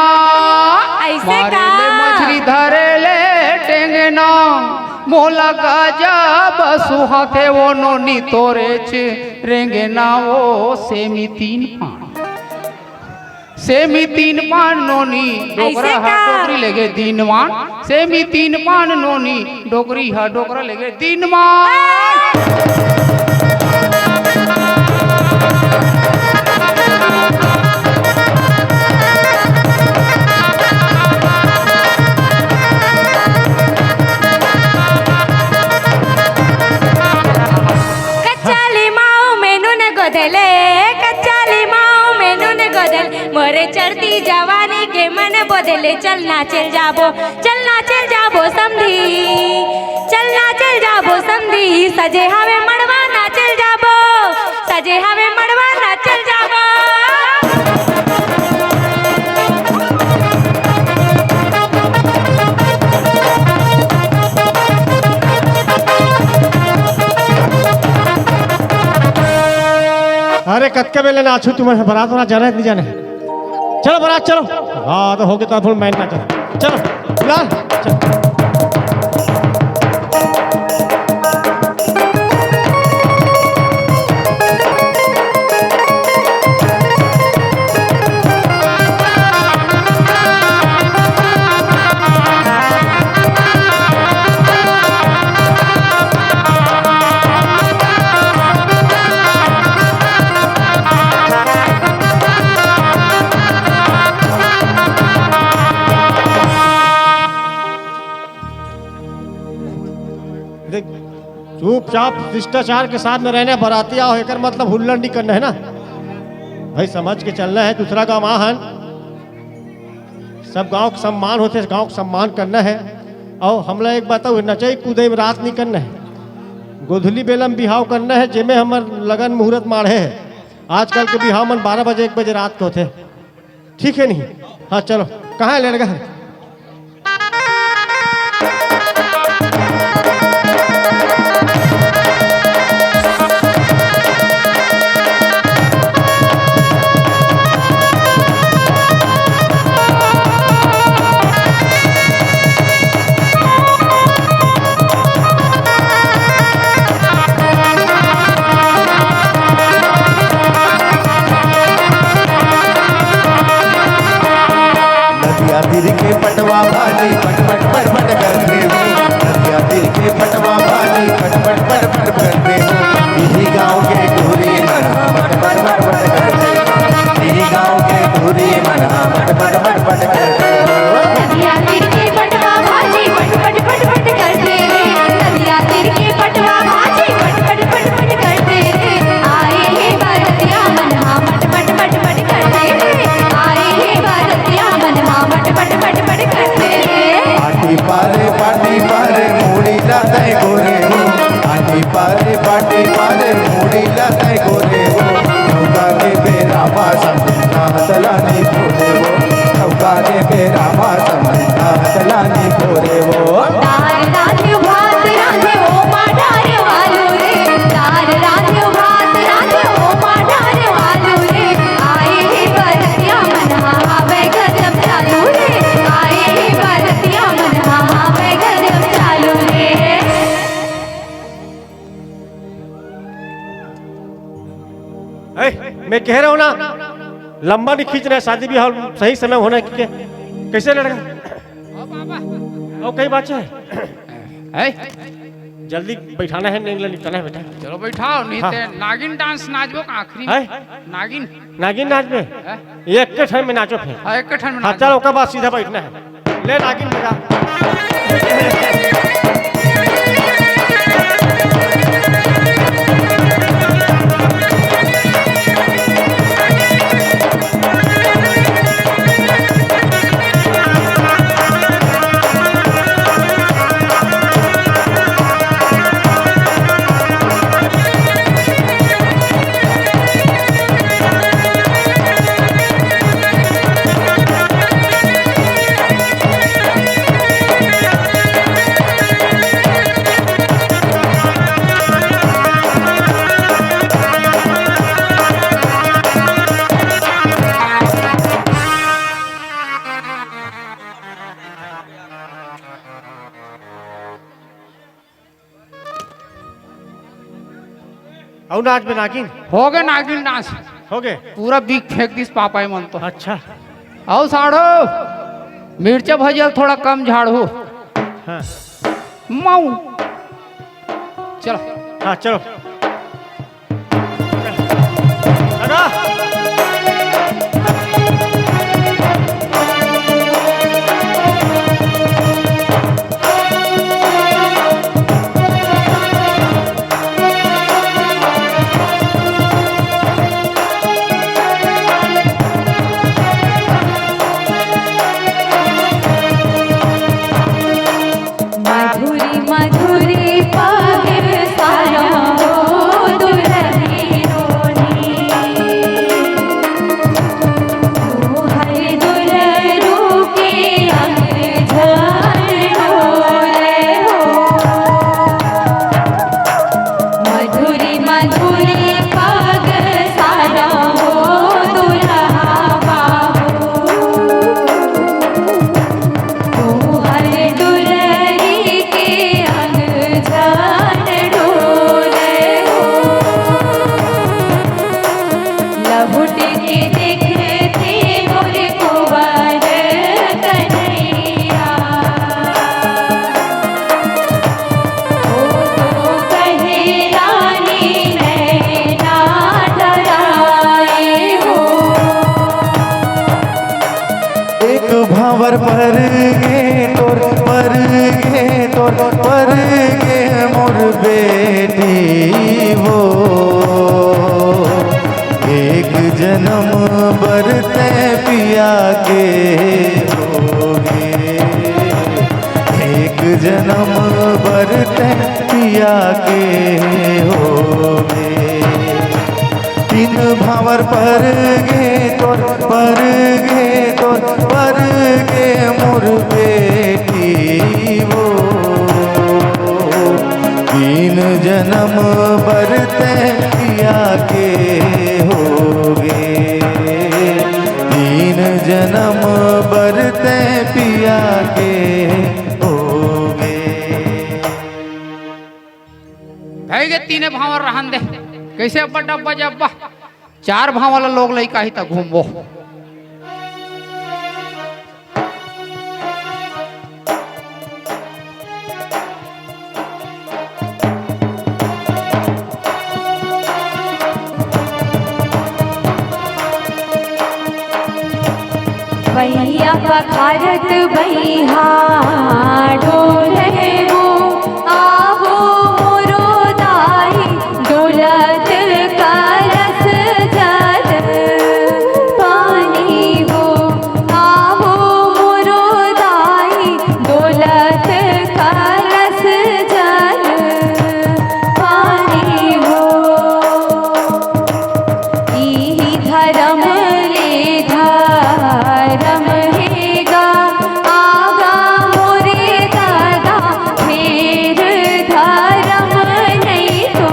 अइसे मारे का? ले मछरी धरे ले टेंगना। मोला गजब सुहाथे वो नोनी तोरेच रेंगना वो सेमी तीन पान। सेमी तीन पान नोनी, डोकरा अइसे हा का? डोकरी लेगे दीन मान। सेमी तीन पान नोनी, डोकरी हा डोकरा लेगे दीन मान। कच्चा लिमाऊ में नून देले कच्चा लिमाऊ में नून गोदल, मोरे चढ़ती जवानी के मन बोदले। चलना चल जाबो, चलना चल जाबो समधी, चलना चल जाबो समधी। सजे हवे मड़वा ना चल जाबो, सजे हवे मड़वा ना चल जाबो। अरे कतके बेले नाचहू तुमन ह, बरात वरात जाना है कि नहीं जाना है? चलो बरात चलो। हाँ तो हो गया, तो अब मैं नाचा। चलो लाल, चलो। देख, चुपचाप शिष्टाचार के साथ में रहना है। बराती आओ, एकर मतलब हुल्लड़ नहीं करना है ना भाई, समझ के चलना है। दूसरा गांव आहन, सब गांव के सम्मान होथे, गांव के सम्मान करना है। अउ हमला एक बात अउ, नचई कूदई में रात नहीं करना है। गोधली बेला में बिहाव करना है, जेमे हमर लगन मुहूर्त माढ़े है। आजकल के बिहाव मन बारह बजे, एक बजे रात के होथे। ठीक है नहीं? हाँ चलो, कहाँ है लड़का है? नदिया तीर के पटवा भाजी पट पट पट पट करथे हो। नदिया तीर के पटवा भाजी पट पट पट पट करथे हो। इही गाँव के टूरी मन हा मट मट मट मट करथे। इही गाँव के टूरी मन हा मट मट मट मट करथे हो। नदिया तीर के पटवा भाजी पट पट पट पट करथे रे। नदिया तीर के पटवा भाजी पट पट पट पट करथे रे। आए हे बरतिया मन हा मट मट मट मट करथे रे। आए हे बरतिया मन हा मट मट मट मट करथे रे। पाटी पारे, पाटी पारे, मुड़ी ला तय गोरे हो। पाटी पारे, पाटी पारे, मुड़ी ला तय गोरे हो। नौका के बेरा मा समझा तला नी भोरे हो। नौका के बेरा मा समझा तला नी भोरे हो। दार रांधे भात रांधे ओ मा डारे आलू रे। दार रांधे भात रांधे ओ मा डारे आलू रे। आए हे बरतिया मन हा आवे गजब चालू रे। आए हे बरतिया मन हा आवे गजब चालू रे। ए, मैं कह रहा हूँ ना, लंबा नहीं खींचना है, शादी ब्याह सही समय होना है, क्योंकि कैसे लड़का? ओ बाबा। ओ, कई बात है। है? जल्दी बैठाना है, नहीं निपटाना है बेटा। चलो बैठाओ, नहीं हाँ। ते नागिन डांस नाचबो का आखिरी में? है? नागिन। नागिन नाचबे? हैं? एक के ठन में नाचो फिर। हाँ, एक के ठन में हाँ, नाचो। चलो, ओकर बाद सीधा बैठना है। ले नागिन बजा। अउ नाच बे नागिन। होगे नागिन डांस। होगे। पूरा बीक फेंक दिस पापा मन तो। अच्छा। अउ साढ़ो, मिर्चा भजिया ल थोड़ा कम झाड़हू। हाँ। मऊ। चलो। हाँ, चलो। पर गे तोर, पर गे तोर, पर गे मोर बेटी वो। एक जनम बर तैं पिया के होगे, एक जनम बर तैं पिया के होगे। तीन भांवर पर गे तोर, पर गे तोर, पर गे मोर बेटी वो। तीन जनम बर तैं पिया के होगे, तीन जनम बर तैं पिया के होगे। भई गे तीने भांवर रहन दे। कइसे अब्बा डब्बा जब्बा? चार भांवर ला लोग लइका ही त घूमबो। बइहा पखारत बइहा डोले वो, आवो मोरो दाई डोलत कलस जल पानी वो, आवो मोरो दाई डोलत कलस जल पानी वो। इही धरम ले धरम हे गा, आगा मोरे दादा, फेर धरम नइ तो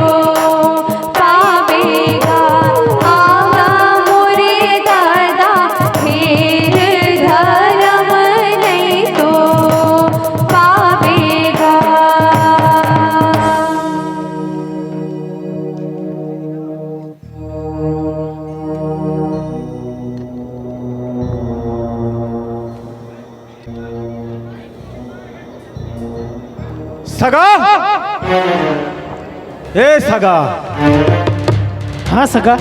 पाबे गा, आगा मोरे दादा, फेर धरम नइ तो पाबे गा। सगा, ए सगा। हाँ सगा।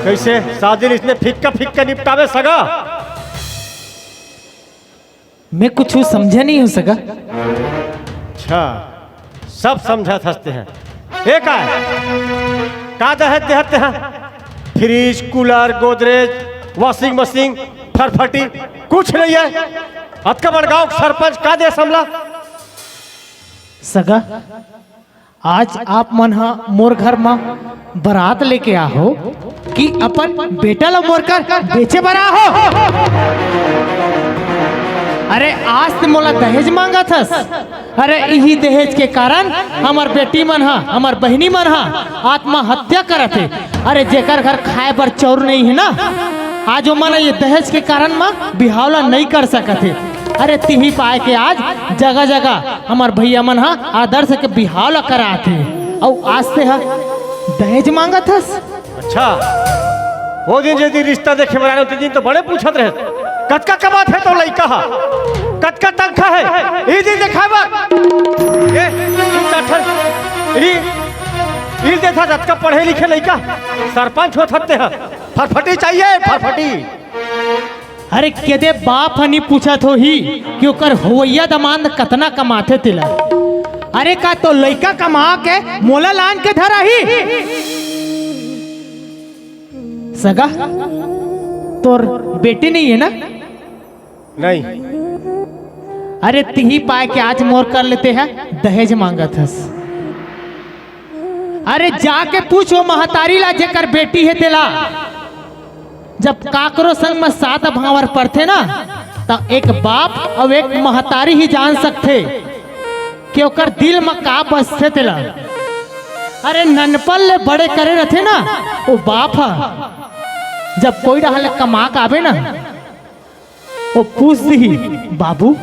कइसे शादी ला अइसने फिक्का फिक्का निपटाबे सगा? मैं कुछ समझा नहीं हूँ सगा। अच्छा, सब समझत हस तैं। ए का हे? का दहेज देहत तैं? Fridge, cooler, Godrej, washing machine, फरफटी, कुछ नइ हे। अतका बड़ गांव के सरपंच का देस हमला? सगा, आज आप मन ह मोर घर म बरात लेके आहो कि अपन बेटा ल मोर कर बेचे बर आहो? अरे आज तैं मोला दहेज मांगत हस। अरे इही दहेज के कारण हमर बेटी मन ह, हमर बहिनी मन ह आत्महत्या करत हे। अरे जेकर घर खाए बर चउर नइ हे ना, आज ओमन ये दहेज के कारण म बिहाव ल नइ कर सकत हे। अरे तिही पाय के आज जगह जगह हमर भइया मन ह आदर्श के बिहाव ल करात हे, अउ आज तैं ह दहेज मांगत हस। अच्छा, ओ दिन जे दिन रिश्ता देखे बर आए, ओ दिन तो बड़े पूछत रहे, "कतका कमात हे तोर लइका ह? कतका तनखा हे?" ई दिन देखाए बर। ए, ई, ई देखा, कतका पढ़े लिखे लइका, सरपंच होत हस तैं ह। फरफटी चाहिए, फरफटी। अरे, केदे बाप ह नी पूछत होही कि ओकर होवइया दमांद कतना कमाथे तेला। अरे, का तोर लइका कमा के मोला लान के धराही? सगा, तोर बेटी नइ हे ना? नहीं। अरे, तिही पाय के आज मोर कर ले तैं ह दहेज मांगत हस। अरे जाके पूछ ओ महतारी ला जेकर बेटी हे तेला। जब काकरो संग म सात भांवर परथे ना, त एक बाप अउ एक महतारी ही जान सकथे कि ओकर दिल म का बसथे तेला। अरे ननपन ले बड़े करे रथे ना ओ बाप ह, जब कोई डहर ले कमा के आबे ना, ओ पूछ दिही, "बाबू,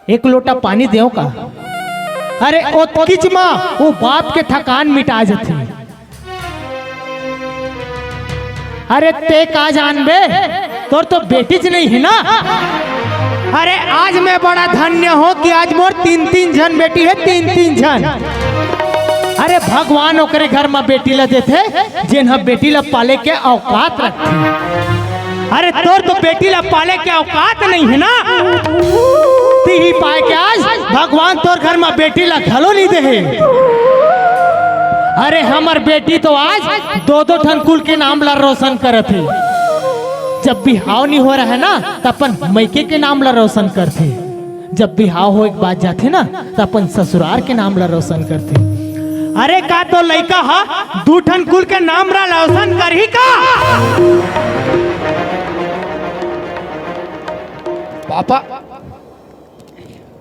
एक लोटा पानी देव का?" अरे ओतकिच म ओ बाप के थकान मिटा जथे। अरे तैं का जानबे, तोर तो बेटीच नइ हे ना। अरे आज मैं बड़ा धन्य हों कि आज मोर तीन तीन झन बेटी हे, तीन तीन झन। अरे भगवान ओकरे घर म बेटी ल देथे, जेन ह बेटी ल पाले के औकात रखथे। अरे, तोर तो बेटी ला पाले के औकात नहीं है ना। तिही पाए के आज भगवान तोर घर में बेटी ला घलो नहीं दे हे। अरे, हमर बेटी तो आज दो दो ठन कुल के नाम ला रोशन करत हे। जब बिहाव नहीं हो रहा है ना, त अपन मइके के नाम ला रोशन करथे। जब बिहाव होए के बाद जाथे ना, त अपन ससुरार के नाम ला रोशन करथे। अरे, का तो लइका ह दू ठन कुल के नाम ला रोशन करही का? पापा,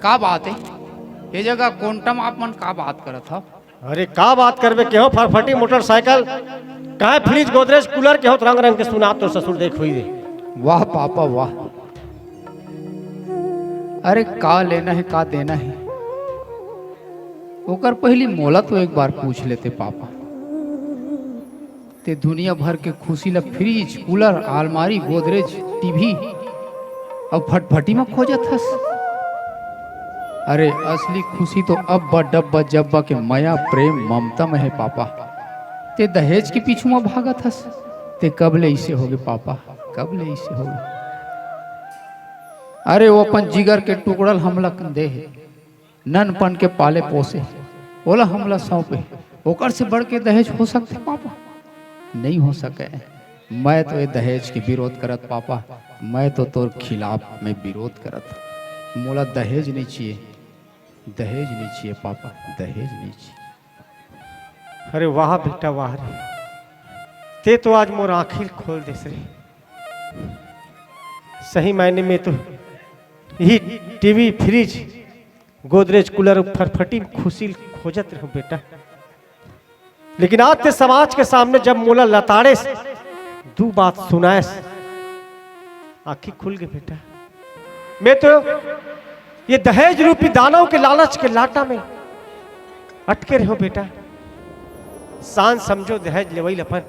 का बात है? ये जगह कोंटम आप मन का बात करत हव? अरे, का बात करबे, केहो फरफटी मोटरसाइकिल, काहे फ्रिज, गोदरेज, कूलर, केहो रंग रंग के सुनात तोर ससुर देख होई रे। वाह पापा, वाह। अरे, का लेना है, का देना है, ओकर पहली मोला तो एक बार पूछ लेते पापा। ते दुनिया भर के खुशी ला फ्रिज, कूलर, आलमारी, गोदरेज, टीवी अउ फटफटी म खोजत हस। अरे, असली खुशी तो अब्बा डब्बा जब्बा के मया, प्रेम, ममता में है पापा। ते दहेज के पीछू म भागत हस। ते कब ले इसे होगे पापा, कब ले इसे होगे? अरे, वो अपन जिगर के टुकड़ा ल हमला दे हे। ननपन के पाले पोसे, ओला हमला सौंपे, ओकर से बढ़ के दहेज हो सकथे पापा? नहीं हो सके। मैं तो ये दहेज के विरोध करत पापा, मैं तो तोर खिलाफ में विरोध करत। मोला दहेज नहीं चाहिए, दहेज नहीं चाहिए पापा, दहेज नहीं चाहिए। अरे वाह बेटा वाह रे, ते तो आज मोर आँखी खोल देस रे। सही मायने में तो यही टीवी, फ्रिज, गोदरेज, कूलर, फरफटी में खुशी खोजत रहो बेटा, लेकिन आज ते समाज के सामने जब मोला लताड़ेस, दू बात सुनाएस, आँखी खुल गे बेटा। मैं तो ये दहेज रूपी दानव के लालच के लाटा में अटके रहो बेटा। शान समझो दहेज लेवई ल अपन,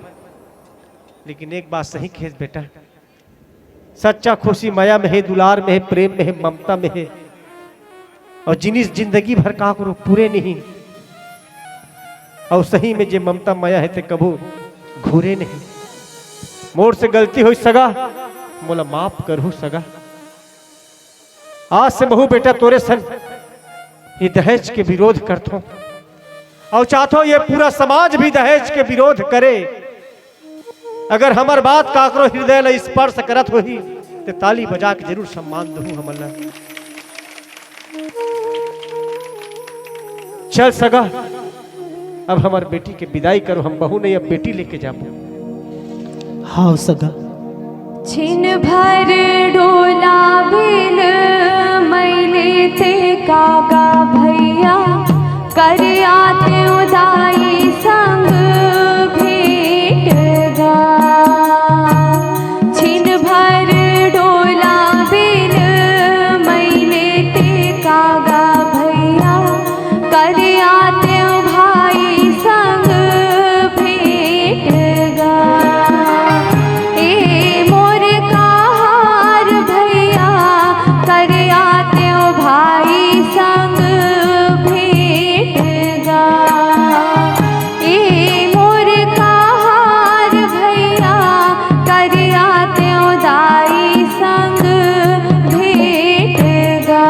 लेकिन एक बात सही कहेस बेटा, सच्चा खुशी मया में हे, दुलार में हे, प्रेम में हे, ममता में हे। अउ जिनिस जिंदगी भर काकरो पूरे नहीं। अउ सही में जे ममता मया हे ते कभू घूरे नहीं। मोर से गलती होइस सगा, मोला माफ करहू सगा। आज से महू बेटा तोरे सन ये दहेज के विरोध करथों, अउ चाहथों ये पूरा समाज भी दहेज के विरोध करे। अगर हमर बात काकरो हृदय ला स्पर्श करत होही, ते ताली बजा के जरूर सम्मान दहू हमन ला। चल सगा, अब हमर बेटी के विदाई करो, हम बहू नहीं, अब बेटी लेके जाबो। हाँ सगा। छिन भर डोला बिन मइले ते कागा भैया, करिया ते उदाई संग भेंट गा। छिन भर डोला बिन मइले ते कागा भैया, करिया ते भाई संग भेंट गा। ए मोर कहार भैया, करिया ते भाई संग भेंट गा। ए मोर कहार भैया, करिया ते दाई संग भेंट गा।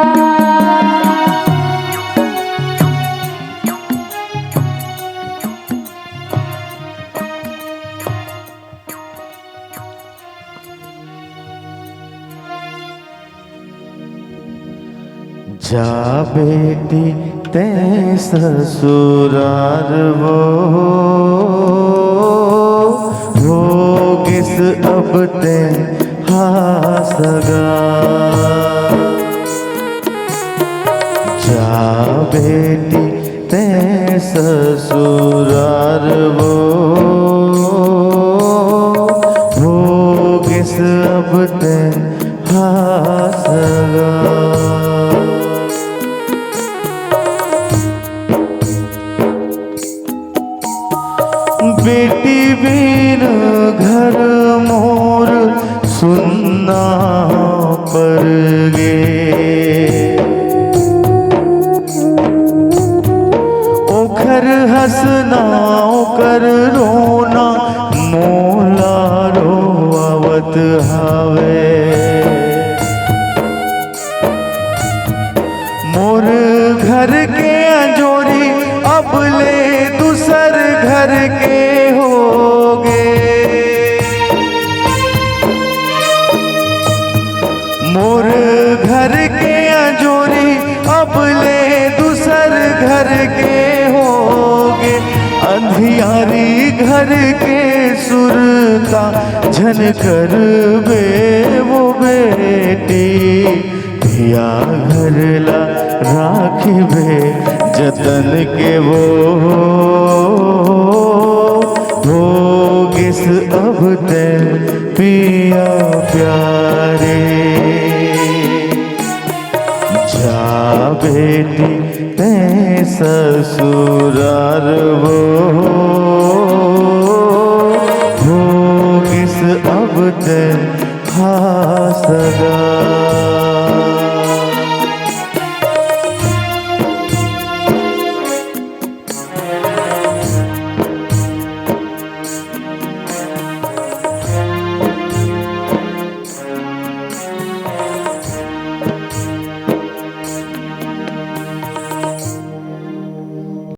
जा बेटी तैं ससुरार वो, होगिस अब तैं हा सगा। जा बेटी तैं ससुरार वो, होगिस अब तैं हा सगा। बेटी बिन घर मोर सुन्ना पर गे। ओखर हंसना, ओकर रोना, मोला रोवत हा करके होगे। मोर घर के अंजोरी अब ले दूसर घर के होगे। अंधियारी घर के सुरता झन करबे वो बेटी। धिया घर ला राखबे जतन के वो, होगिस अब तैं पिया प्यारे। जा बेटी तैं ससुरार वो, होगिस अब तैं हा सगा।